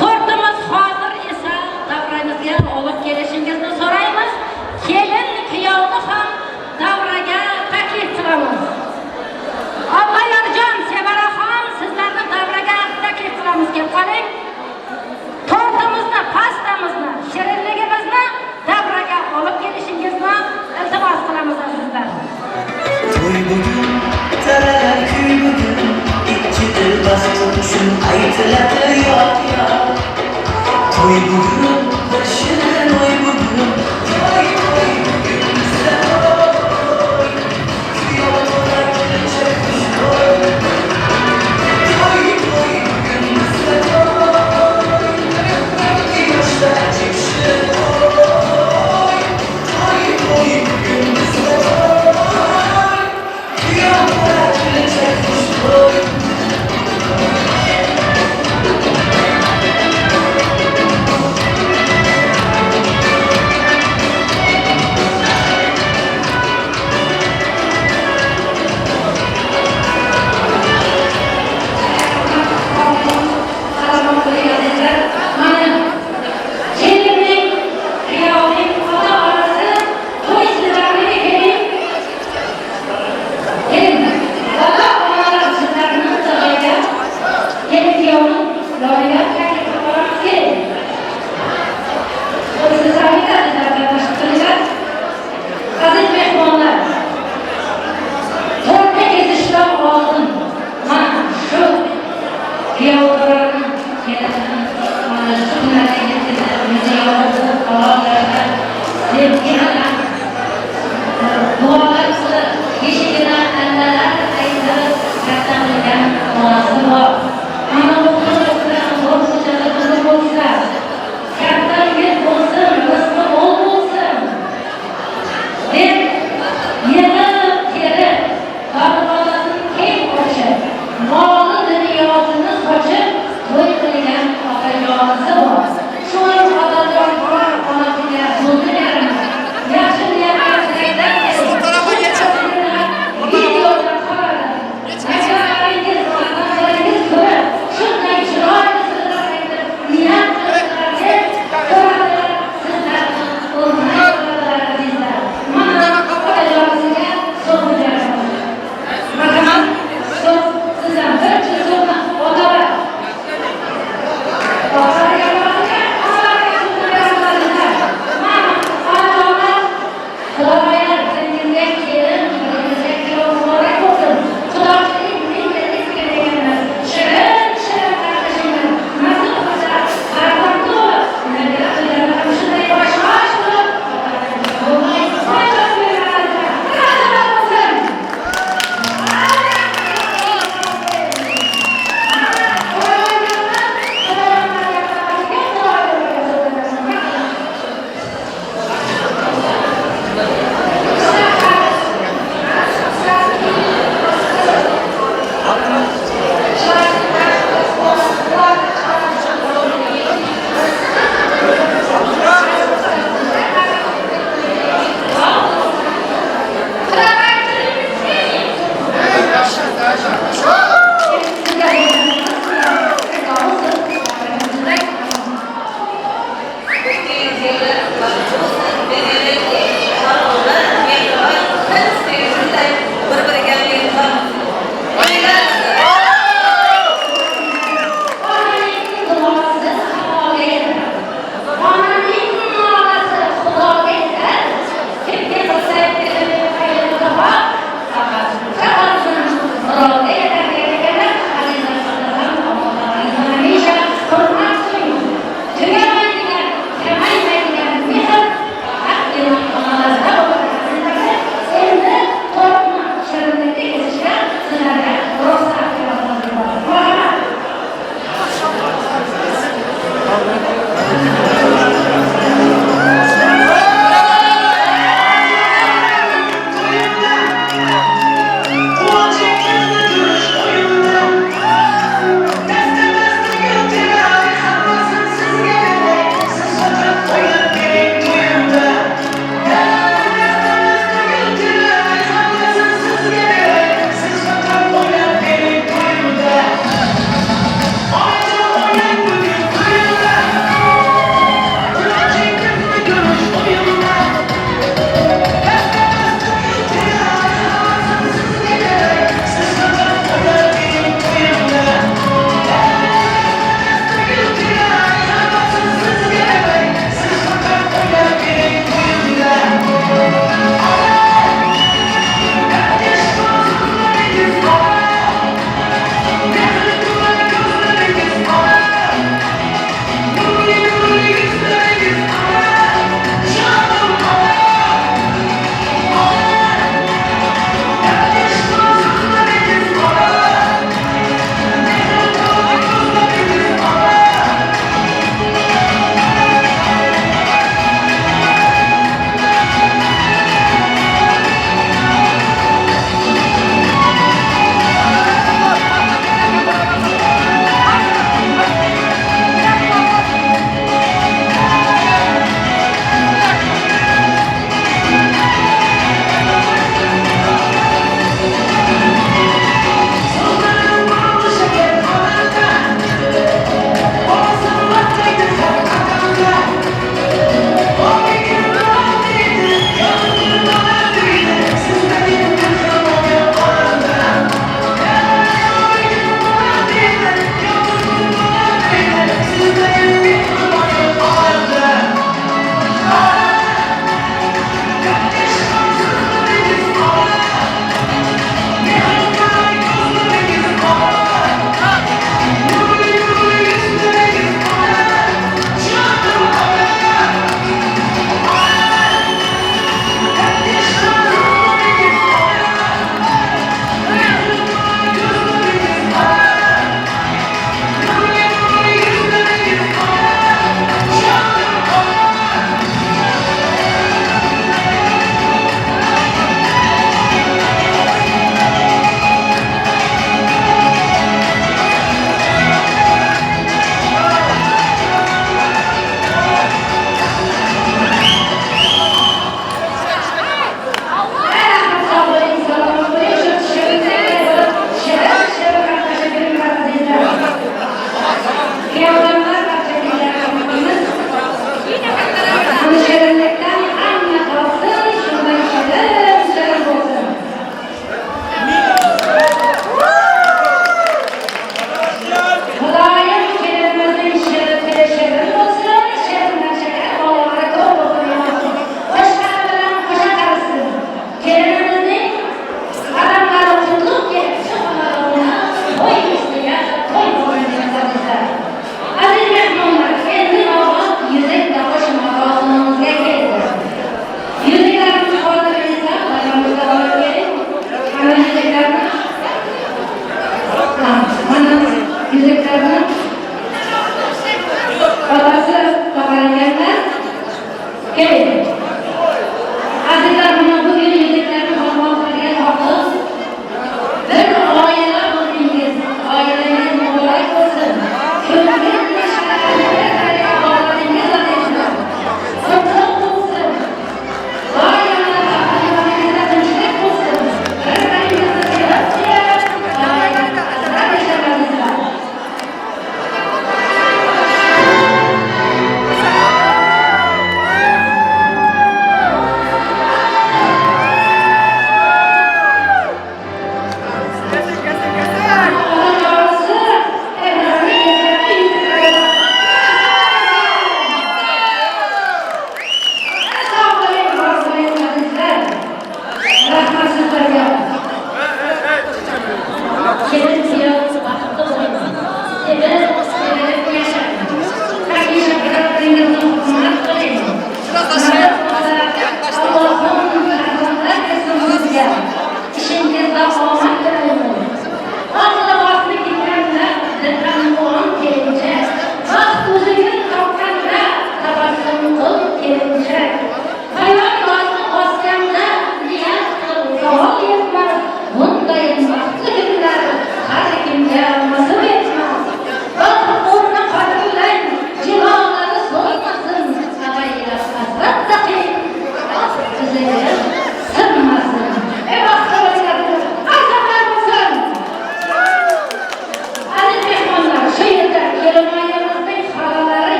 To'rtimiz hozir esa davramizga olib kelishingizni so'raymiz. Kelin kuyovni ham davraga taklif qilamiz. Allayorjon, Sevaraxon, sizlarni davraga taklif qilamiz. Kelib qoling. Tortimizni, pastamizni, shirinligimizni davraga olib kelishingizni iltimos qilamiz azizlar. To'y bugun, taralar kuy bugun, ikki dil baxti uchun aytiladi yor yor. To'y bugun, bir shirin o'y bugun, to'y to'y bugun bizda to'y. Kuyov to'ra kelinchak xushbo'y. To'y to'y bugun bizda to'y. Yoshlar chekishib to'y. To'y to'y bugun bizda to'y. Kuyov to'ra kelinchak xushbo'y.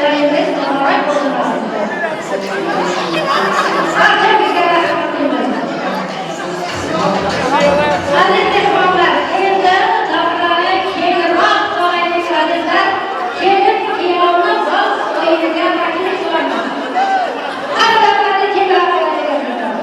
To'yingiz muborak bo'lsin azizlar. Barchamizga rahmat deymiz. Aziz mehmonlar, endi davrani kengroq qo'yaylik azizlar. Kelin kuyovni vals o'yiniga taklif qilaman. Har davrani kengroq qo'yaylik azizlar.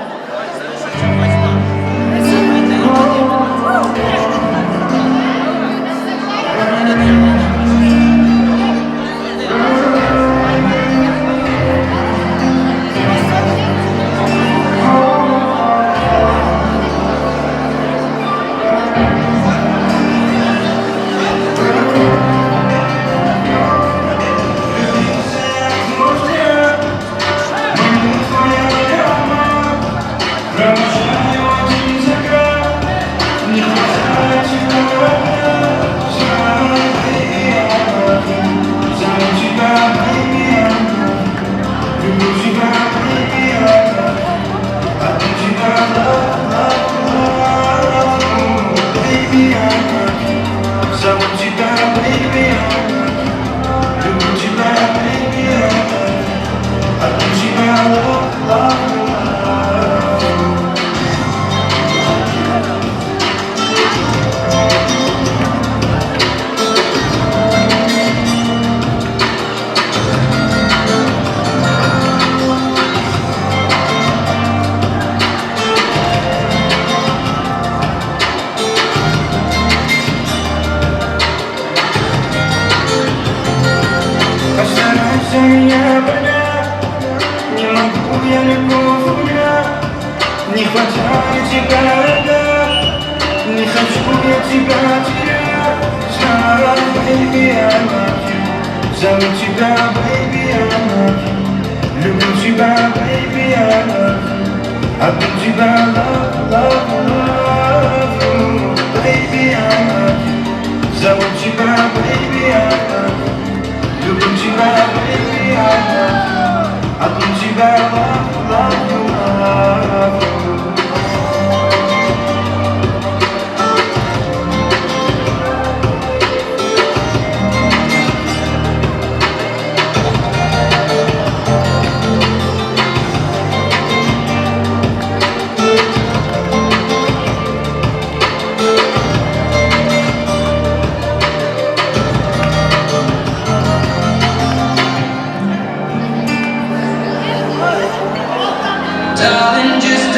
Не могу я любовь умирать, не хватает тебя, не хочу я тебя терять. Baby, I love you. Зову тебя, baby, I love you. Люблю тебя, baby, I love you. Одну тебя love, love, love you. Baby, I love you. Зову тебя, baby, I love you. Люблю тебя, baby, I love you. Одну тебя love, love, love you. Darling, just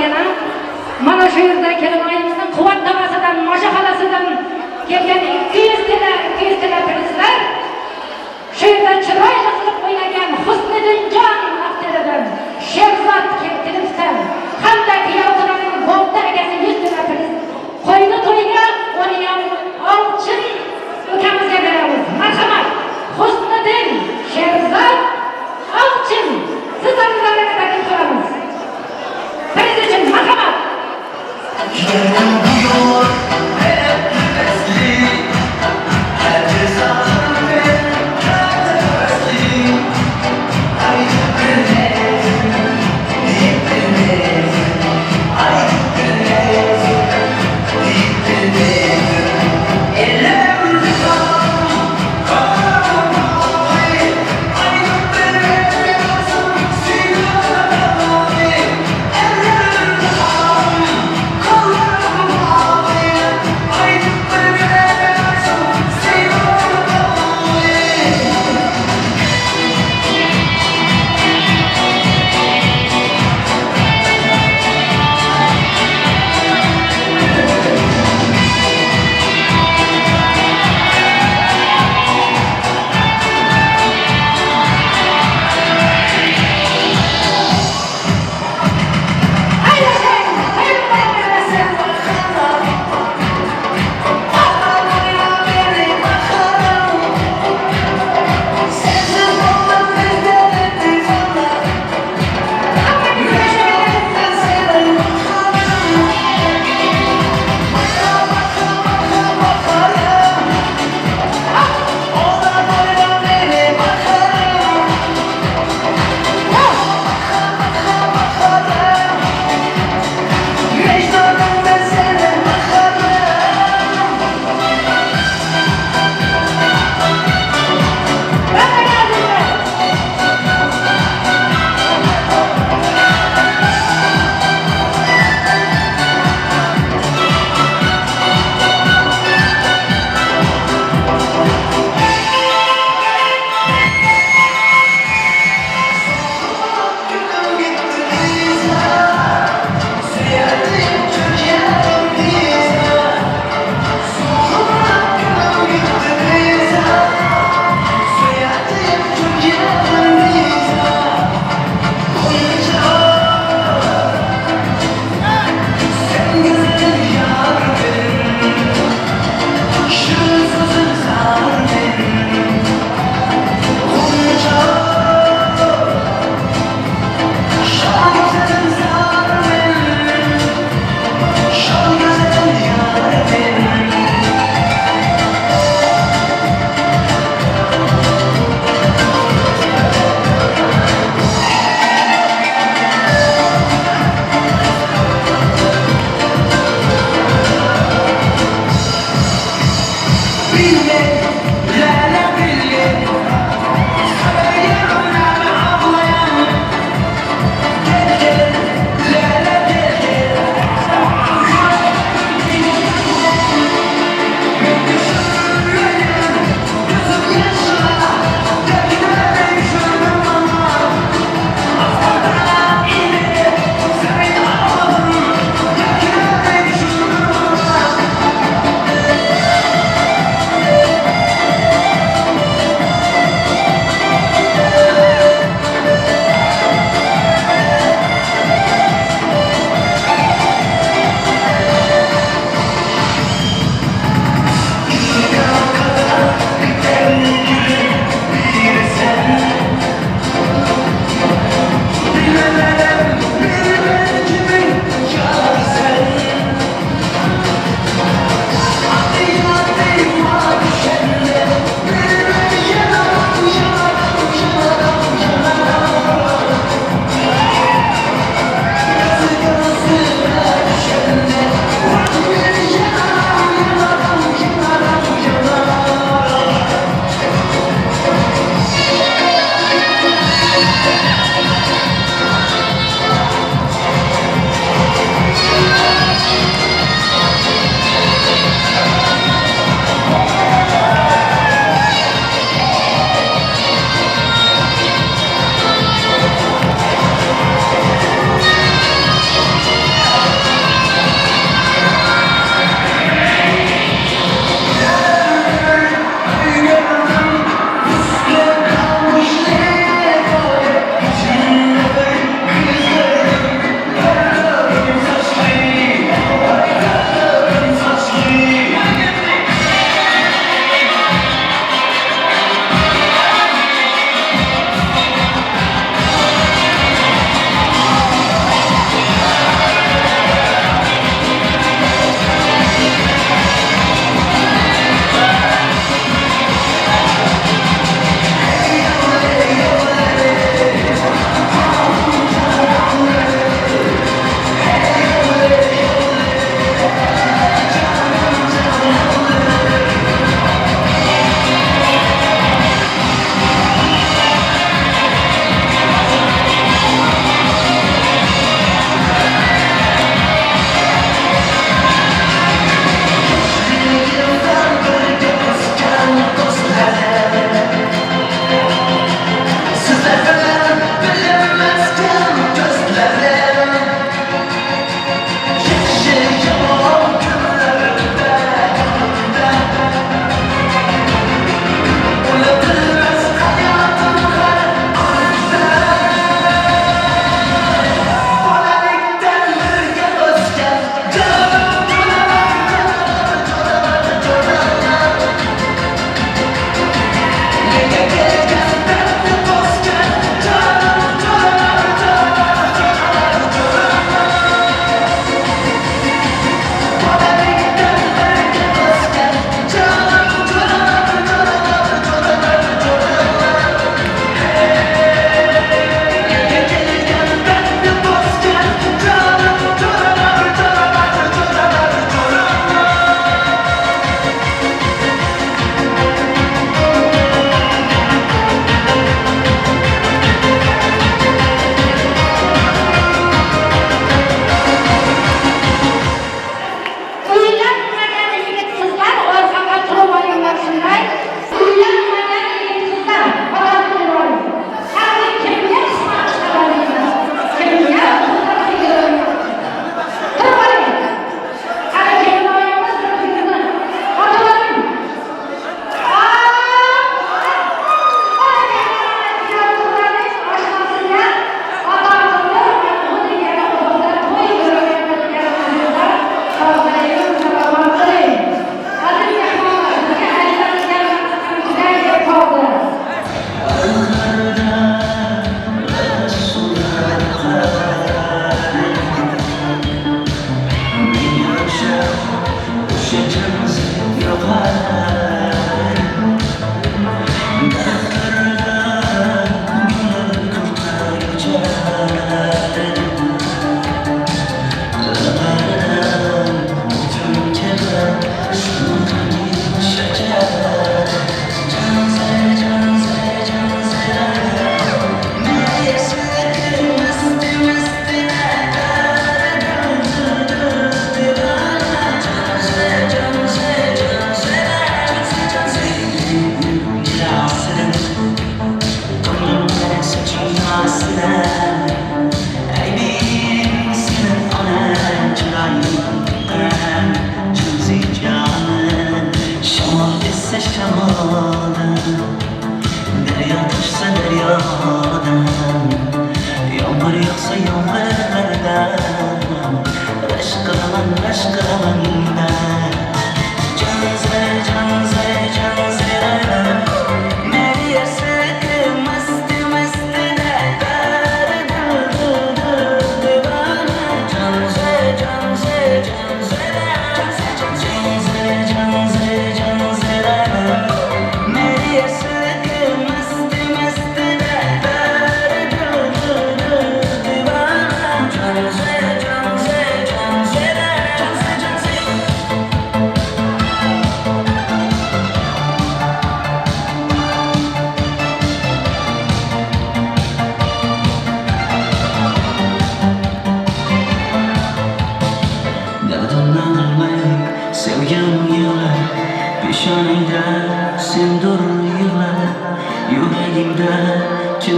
Yana mana shu yerda kelinoyimizning Quvvat tog'asidan, Mosha xolasidan kelgan 200 tilla, 200 tilla prizlar, shu yerda chiroyli qilib o'ynagan Husniddinjon akteridan, Sherzod Keltiribsan hamda kuyov qudaning Bo'ldi akasi 100 tilla priz qo'ydi to'yga, uni ham Olchin ukamizga beramiz. Marhamat, Husniddin, Sherzod, Olchin, sizlarni taklif qilamiz. Priz uchun marhamat.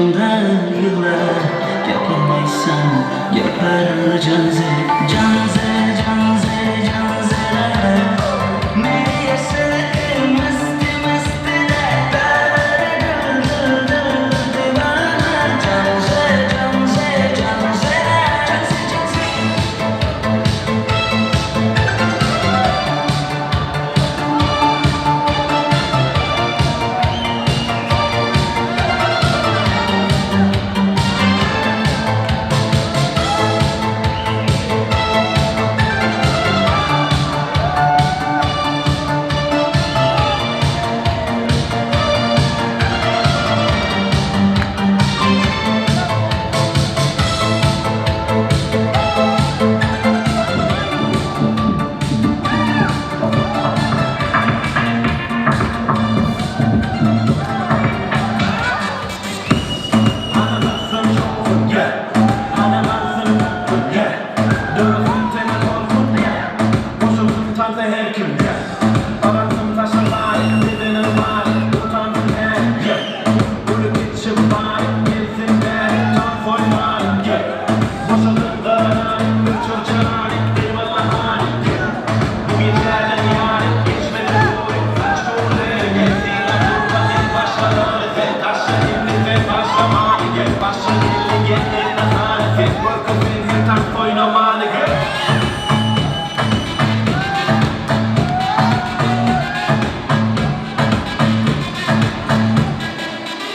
Qachondir yig'lab gapirmaysan, gaplar janze, janze, janze, janze.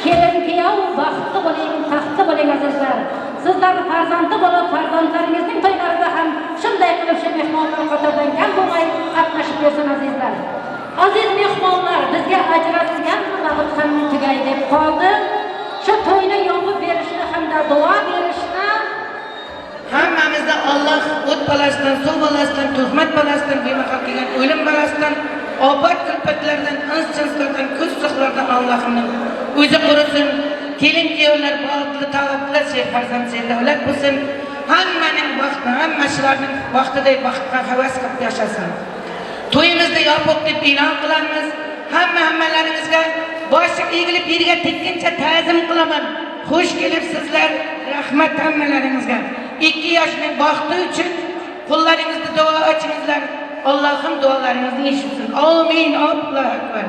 Kelin kuyov baxtli bo'ling, taxtli bo'ling azizlar. Sizlar farzandli bo'lib, farzandlaringizning to'ylarida ham shunday qilib shu mehmonlar qatoridan kam bo'lmay qatnashib bersin azizlar. Aziz mehmonlar, bizga ajratilgan vaqt ham tugay deb qoldi. Shu to'yni yopib berishni hamda duo berishni hammamizni Alloh o't balasidan, suv balasidan, tuhmat balasidan, bemahal kelgan o'lim balasidan, ofat kulfatlardan, ins jinslardan, ko'z suqlardan Allohimning o'zi qo'risin. Kelin kuyovlar baxtli, tavabli, farzand davlat bo'lsin. Hammaning baxti, hamma shularning baxtiday baxtga havas qilib yashasin. To'yimizni yopiq deb e'lon qilamiz. Hammalaringizga boshi egilib yerga tekkincha ta'zim qilaman. Xush kelibsizlar, rahmat hammalaringizga. 2 yoshning baxti uchun qo'llaringizni duo ochingizlar. Allohim duolaringizni eshitsin. Amin. Allohu akbar.